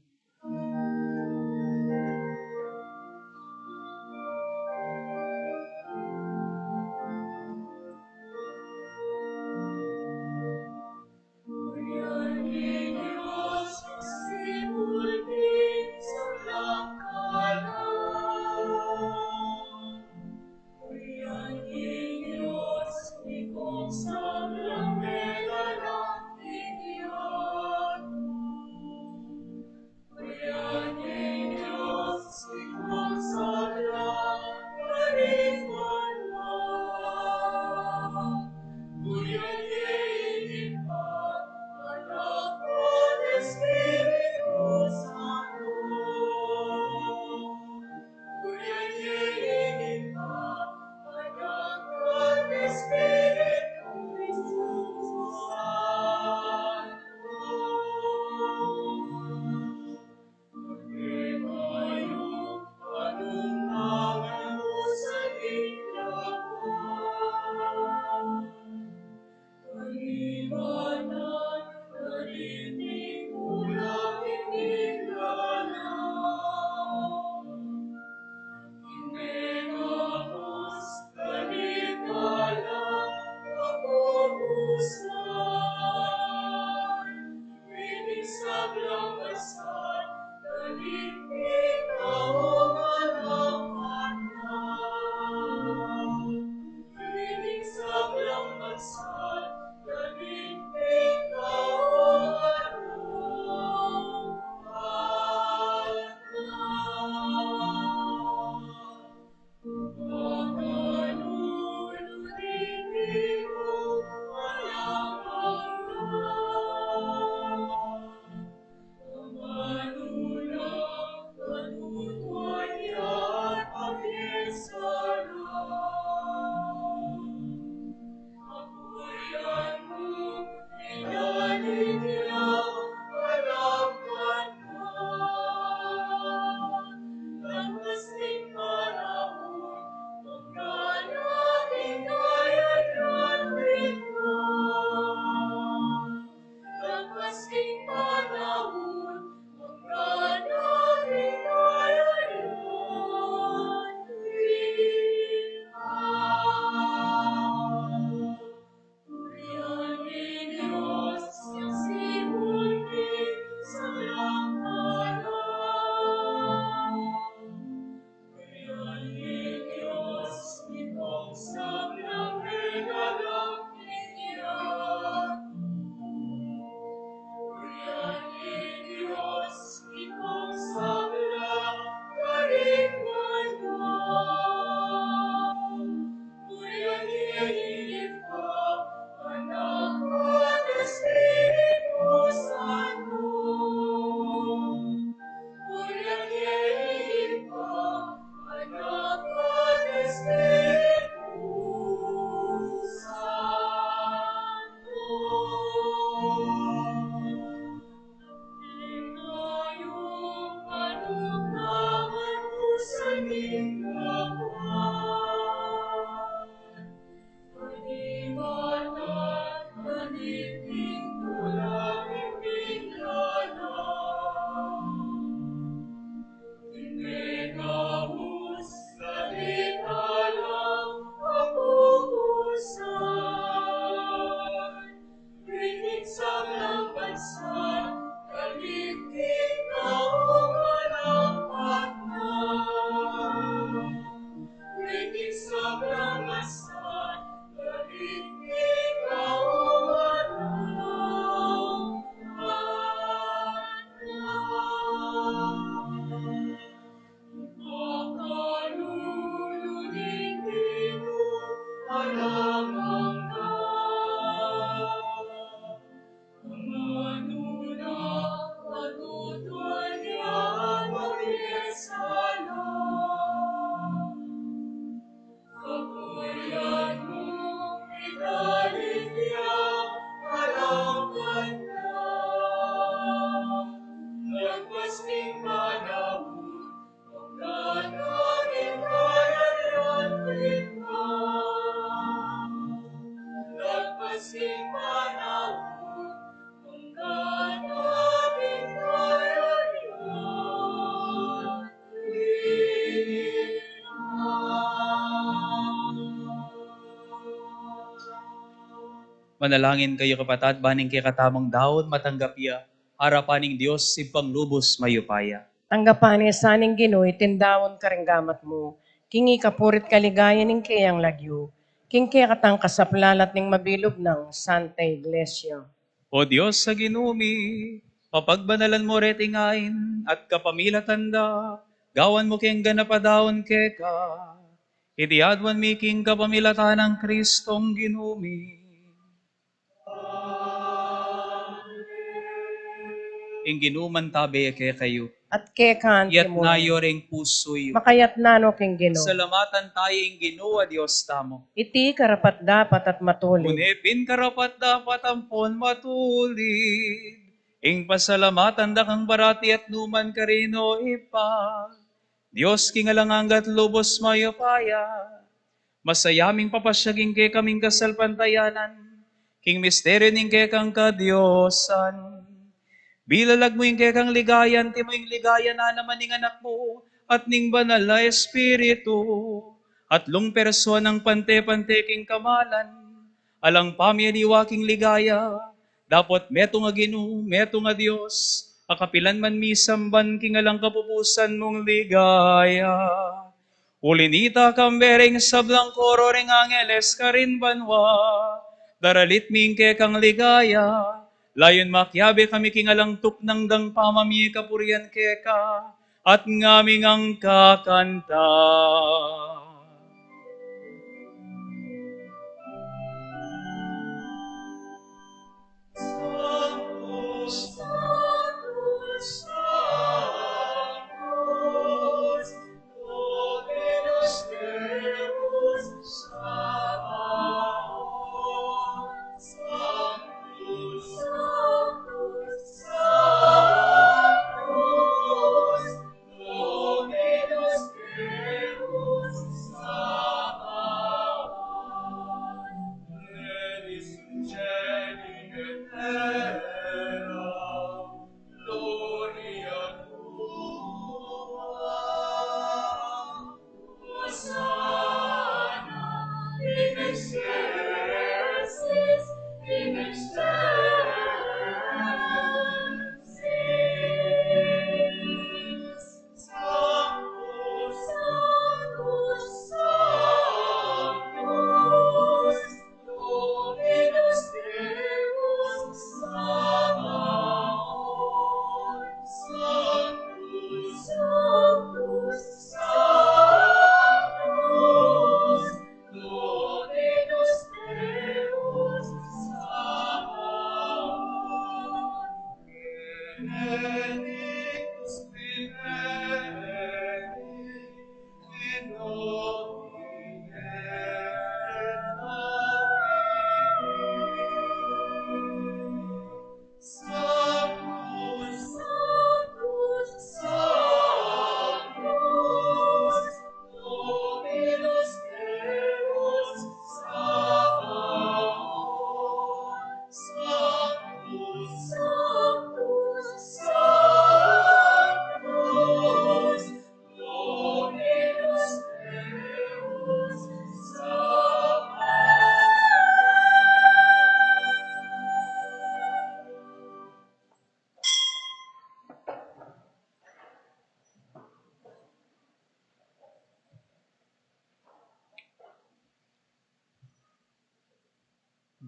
Manalangin kayu, kapatad, ban ing kekatamung daun matanggap ya arapan ning Dios Ibpang lubus mayupaya. Tanggapan na sa ning Ginu iting daun karing gamat mu, king ikapuri't kaligayan ning keyang lagyu, king kekatang kasaplalan at ning mabilug nang Santa Iglesia. O Dios a Ginu mi, papagbanalan mu reting ain at kapamilatan da, gawan mu keng ganap a daun keka. Iti aduan mi king kapamilatan nang Kristong Ginu mi. Ing Ginu mantabe kekayu. At keka naman. Iyatas yu ring pusu yu. Makayatas no king Ginu. Salamatan taya ing Ginu a Dios tamu. Iti karapat-dapat at matulid. Une pin karapat-dapat ampon matulid ing pasalamatan da kang parati at nukarin man, Ibpa, Dios king alang angga at lubus mayupaya. Masaya ming papasya king kekaming kasalpantayanan king misteryu ning kekang kadiosan. Bilalag mu ing kekang ligaya, antimo ing ligaya na naman ning Anak mu at ning Banal a Espiritu, at lung persuanang pante-pante king kamalan, alang pamialiwa king ligaya, dapot metung a Ginu, metung a Dios, a kapilan man misamban king alang kapupusan mung ligaya. Uli nita, kambe ring sablang koro ring angeles karin banua, daralit mi ing kekang ligaya, layun makiabe kami king alang tuknang dang pamamie kapurian keka, at ngaming angkakanta.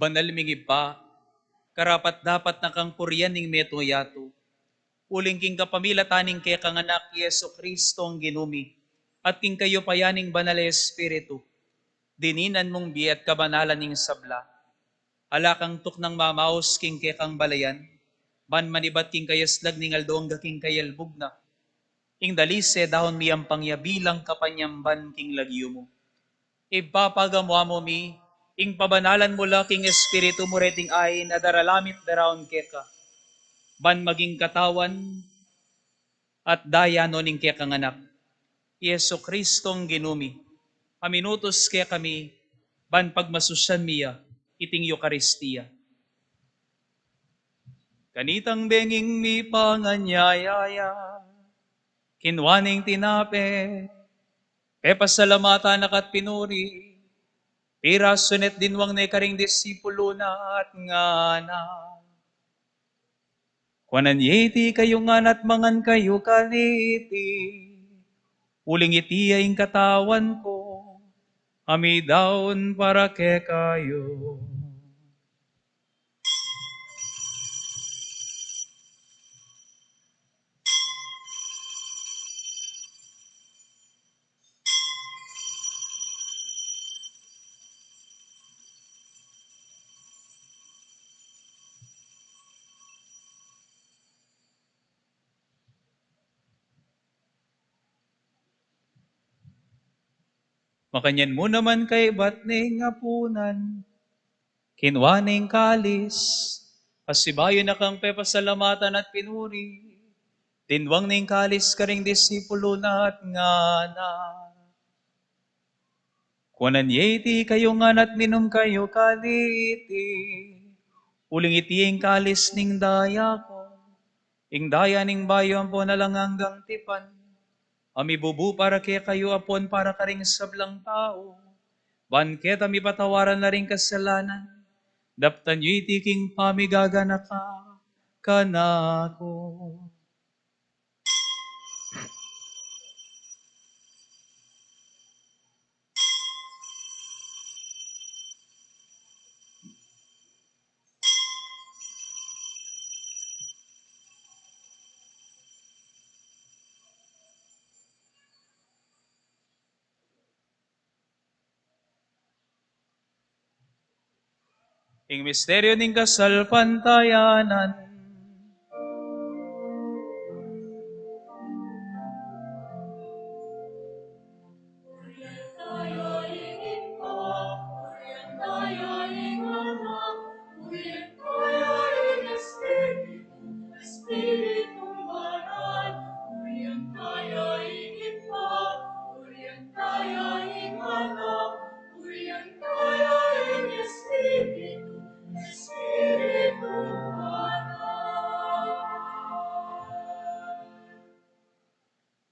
Banal ming Ibpa, karapat-dapat na kang purian ning metung a yatu. Uling king kapamilatan ning kekang Anak, Jesucristo, a Ginu mi, at king kayupayan ning Banal a Espiritu, dininan mung bie at kabanalan ning sabla. Ala kang tuknang mamaus king kekang balayan, ban manibat king kayaslag ning aldo angga king kayalbug na. Ing dalise daun mi ampang ya bilang kapanyamban king lagyu mu. Ibpa, pagamu-amu mi ing pabanalan mu la king Espiritu mu reting ain a daralan mi at daraun keka, ban maging katawan at daya no ning kekang Anak, Jesucristo, a Ginu mi, a minutus kekami, ban pagmasusian mi ya iting Eukaristia. Kanitang benging mipanganyaya ya, kinua ne ing tinape, pepasalamatan na ka't pinuri, pirasu ne at dinwang ne karing disipulu na at ngana: Kuanan ye iti kayu ngan at mangan kayu kaniti, uling iti ya ing katawan ku, a midaun para kekayu. Makanyan mu naman kaibat ning apunan, kinua ne ing kalis, pasibayu na kang pepasalamatan at pinuri, dinwang ne ing kalis karing disipulu na at ngana: Kuanan ye iti kayu ngan at minum kayu kaniti, uling iti ing kalis ning daya ku, ing daya ning bayu ampon alang anggang tipan, a mibubu para kekayu ampon para karing sablang tau, ban keta mipatawaran la ring kasalanan. Daptan yu iti king pamigaganaka kanaku. Ing misteryu ning kasalpantayanan.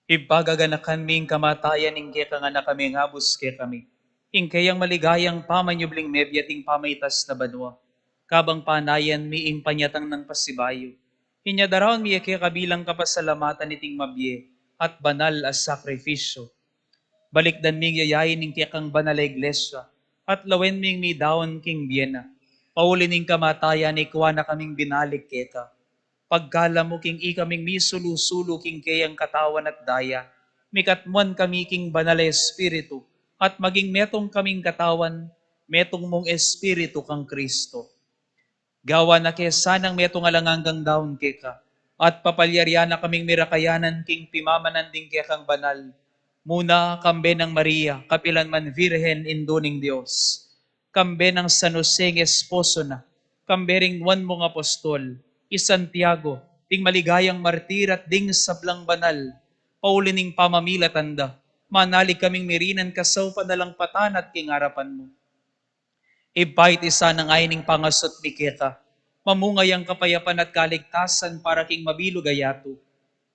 Ibpa, gaganakan mi ing kamatayan ning kekang Anak a mengabus kekami, ing keyang maligayang pamanyubling mebie at ing pamaitas na banua, kabang panayan mi ing panyatang nang pasibayu. Inya daraun mi ya keka bilang kapasalamatan iting mabie at banal a sakrifisyu. Balikdan ming yayain ing kekang banal a iglesia, at lawen ming midaun king bie na. Pauli ning kamatayan, ikua na kaming binalik keka. Pagkalub mu king ikaming misulu-sulu king keyang katawan at daya, mikatmuan kami king Banal a Espiritu, at maging metung kaming katawan, metung mung Espiritu kang Kristo. Gawan na ke sanang metung alang anggang daun keka, at papalyarian na kaming mirakayanan king pimamanan ding kekang banal, muna kambe nang Maria, kapilan man Virgen, Indu ning Dios, kambe nang San Jose ing esposo na, kambe ring nuan mung apostol, i Santiago, ding maligayang martir at ding sablang banal, pauli ning pamamilatan da, manalig kaming mirinan kasaupan na lang patan at king arapan mu. Ibpa, iti sana ing pangasut mi keka, mamunga yang kapayapan at kaligtasan para king mabilug a yatu.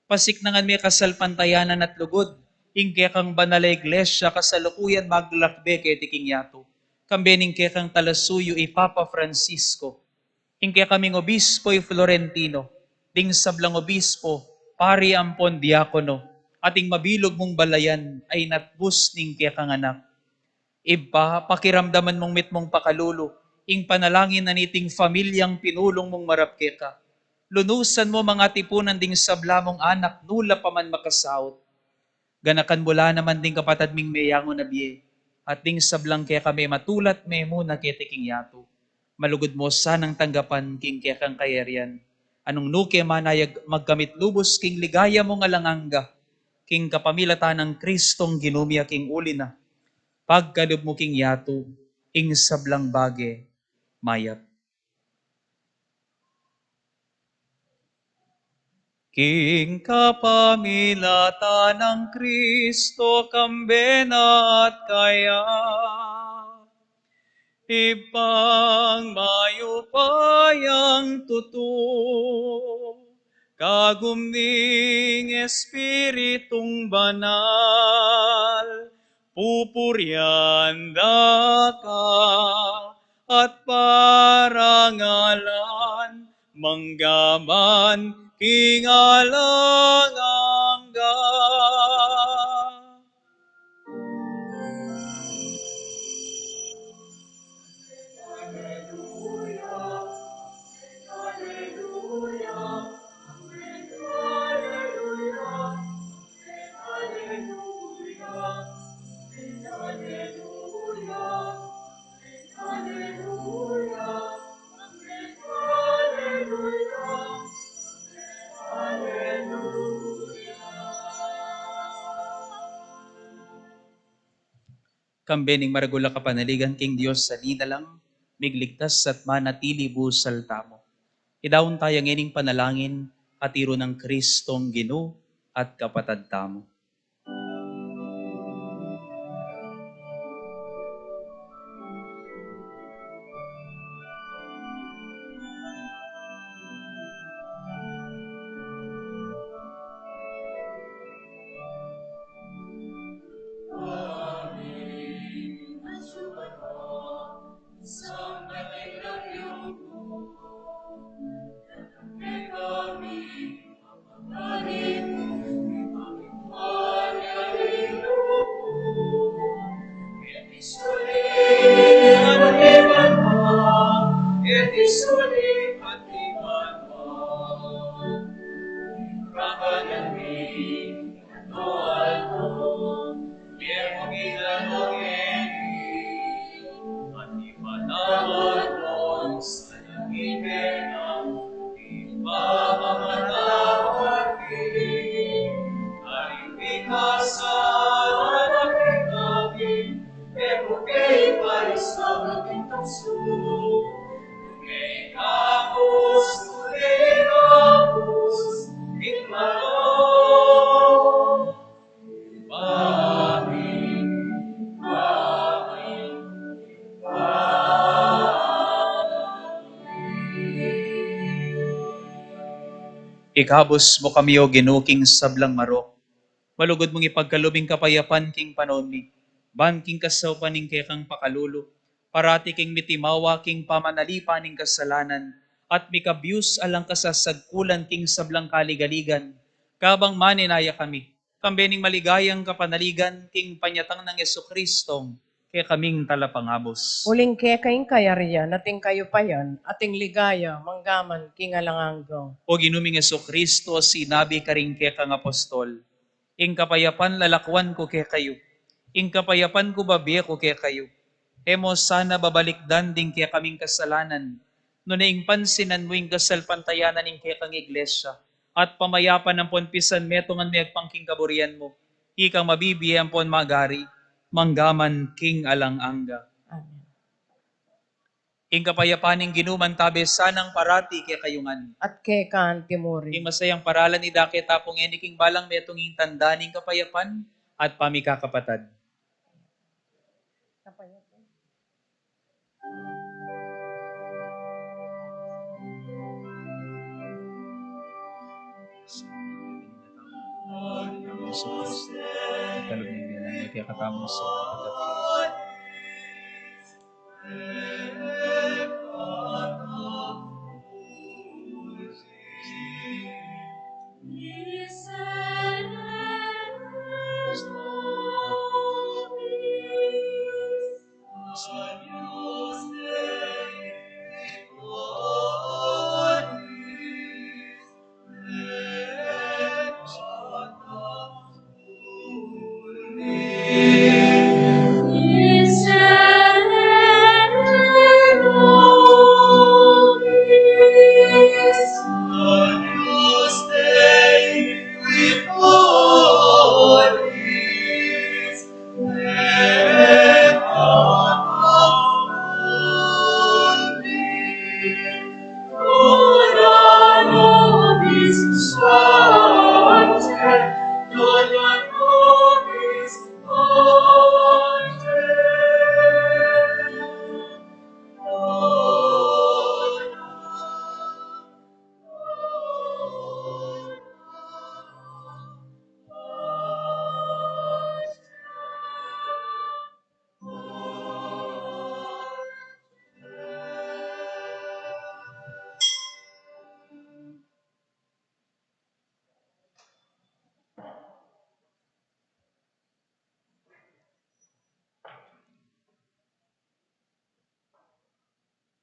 Pasiknangan me kasalpantayanan at lugud ing kekang banal a iglesia, kasalukuyan maglakbe keti king yatu, kambe ning kekang talasuyu i Papa Francisco, ing kekaming obispo i Florentino, ding sablang obispo, pari ampon diakono, at ing mabilug mung balayan a inatbus ning kekang Anak. Ibpa, pakiramdaman mung mitmung pakalulu Ing panalangin na niting pamilyang pinulung mung marap keka, lunusan mu mang atipunan ding sabla mung anak, nula pa man makasaut. Ganakan mu la naman ding kapatad ming meyangu na bie, at ding sablang keka mematulat memuna keti king yatu. Malugud mu sanang tanggapan king kekang kayarian. Anung nuke manayag magkamit lubus king ligaya mung alang angga, king kapamilatan nang Kristong Ginu mi a king uli na, pagkalub mu king yatu ing sablang bage mayap. King kapamilatan nang Kristo, kambe na at kaya, Ibpang mayupayang tutu, kagum ning Espiritung Banal, pupurian da ka at parangalan manggaman king alang angga. Kambe ning maragul a kapanaligan king Dios a linalang, migligtas at manatili busal tamu. Idaun taya ngening panalangin a tiru nang Kristong Ginu at kapatad tamu. Ikabus mu kami, O Ginu, king sablang marok. Malugud mung ipagkalub ing kapayapan king panaun mi, ban king kasaupan ning kekang pakalulu, parati king mitimawa king pamanalipan ning kasalanan, at mikabyus alang kasasagkulan king sablang kaligaligan, kabang maninaya kami, kambe ning maligayang kapanaligan king panyatang nang Jesucristong kekaming Talapangabus. Uling keka ing kayarian, at ing kayupayan, at ing ligaya, manggaman king alang angga. O Ginu ming Jesucristo, sinabi karing kekang apostol, "Ing kapayapan lalakwan ku kekayu, ing kapayapan ku babie ku kekayu." E mu sana babalikdan ding kekaming kasalanan, nune ing pansinan mu ing kasalpantayanan ning kekang Iglesia, at pamayapan ampon pisan metungan me agpang king kaburian mu, ikang mabibie ampon mag-ari, manggaman king alang angga. Amen. Ing kapayapan ning Ginu mantabe sanang parati kekayu ngan. At keka anti mu rin. Ing masayang paralan idake ta pu ngeni king balang metung ing tanda ning kapayapan at pamikakapatad.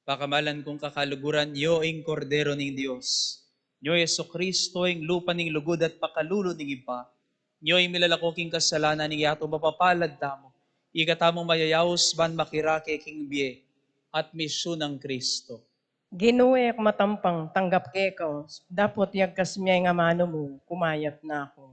Pakamalan kung kakaluguran, nyo ing Kordero ning Dios. Nyo Jesucristo, ing lupa ning lugud at pakalulu ning Ibpa. Nyo ing milalako king kasalanan ning yatu. Mapapalad tamu, ika tamung mayayaus ban makirake king bie at misyu nang Cristo. Ginu, e ku matampang tanggap keka, dapot yagkas me ing amanu mu, kumayap na ku.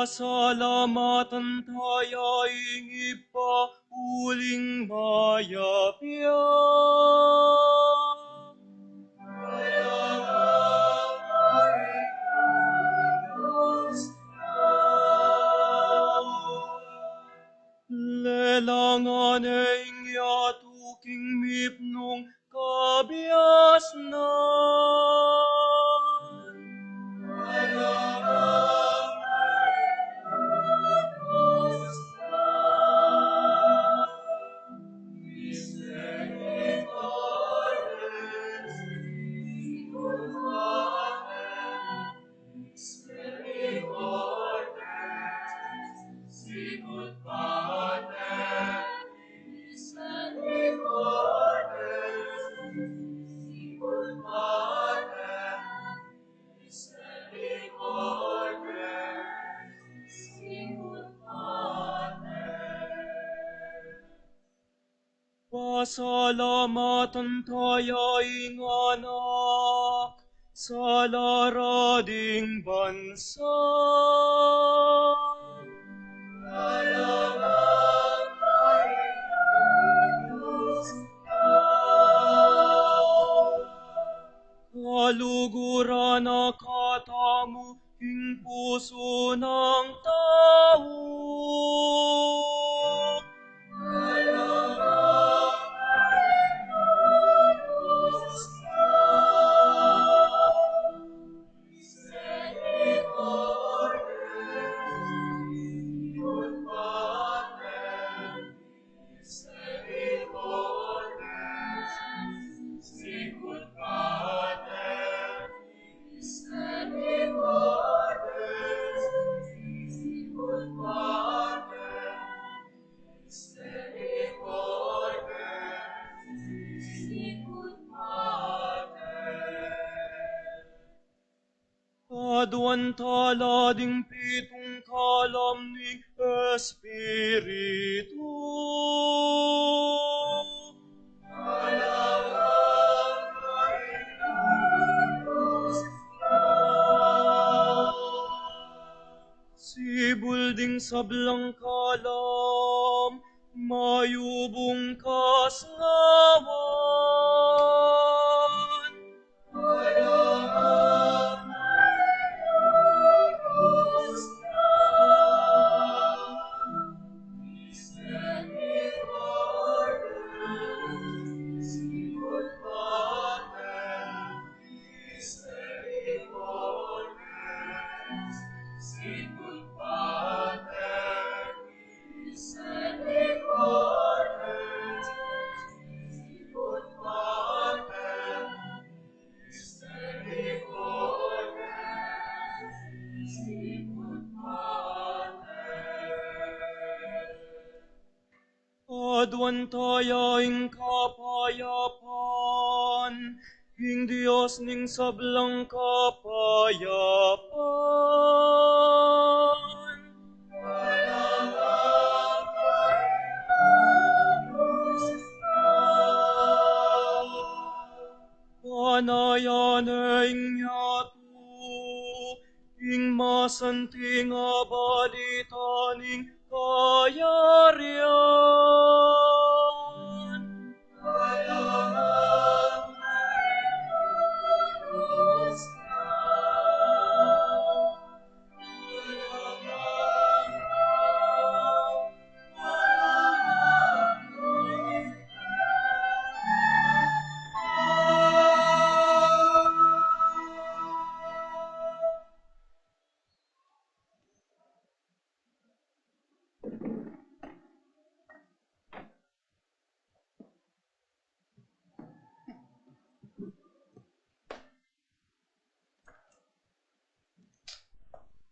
Pasalamatan ta ya ing Ibpa uling mayap ya. Lelangan ne ing yatu king mipnung kabiasnan. Pasalamatan ta ya ing Anak, sala ra ding bansa. Kaluguran na katamu ing pusu nang tau. Tala ding pitung kalam ning Espiritu. Sibul ding sablang kalam, mayubung kasawan. Aduan taya ing kapayapan, ing Dios ning sablang kapayapan. Panayan ing yatu, ing masanting a balita ning kayarian.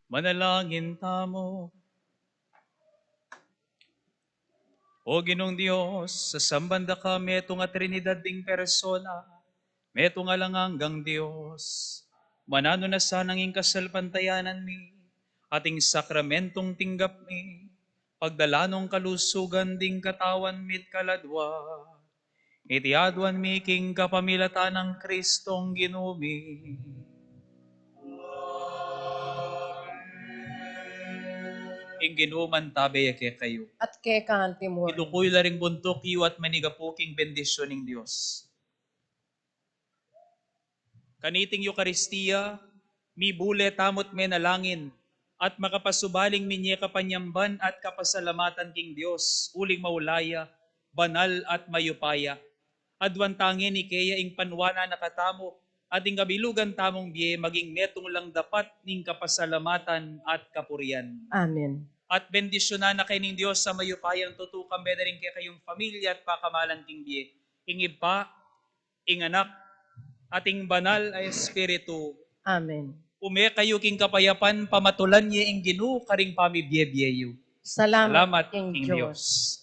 Manalangin tamu. O Ginung Dios, sasamban da ka metung a Trinidad ding persona, metung alang anggang Dios. Mananu na sanang ing kasalpantayanan mi, at ing sakramentong tinggap mi, pagdalan nong kalusugan ding katawan mi't kaladwa. Iti aduan mi king kapamilatan nang Kristong Ginu mi. Ing Ginu mantabe ya kekayu. At keka antimu rin. Iduku yu la ring buntuk yu at manigapu king bendisyun ning Dios. Kaniting Eukaristia, mibule tamu't menalangin at makapasubaling minye kapanyamban at kapasalamatan king Dios, uling maulaya, banal at mayupaya. Aduan ta ngeni kaya ing panuanan na katamu at ing kabilugan tamung bie maging metung lang dapat ning kapasalamatan at kapurian. Amen. At bendisyunan na kayu ning Dios a mayupayang tutu, kambe na rin kekayung pamilya at pakamalan king bie. Ing Ibpa, ing Anak, at ing Banal a Espiritu. Amen. Ume kayu king kapayapan, pamatulan ye ing Ginu karing pamibie-bie yu. Salamat king Dios.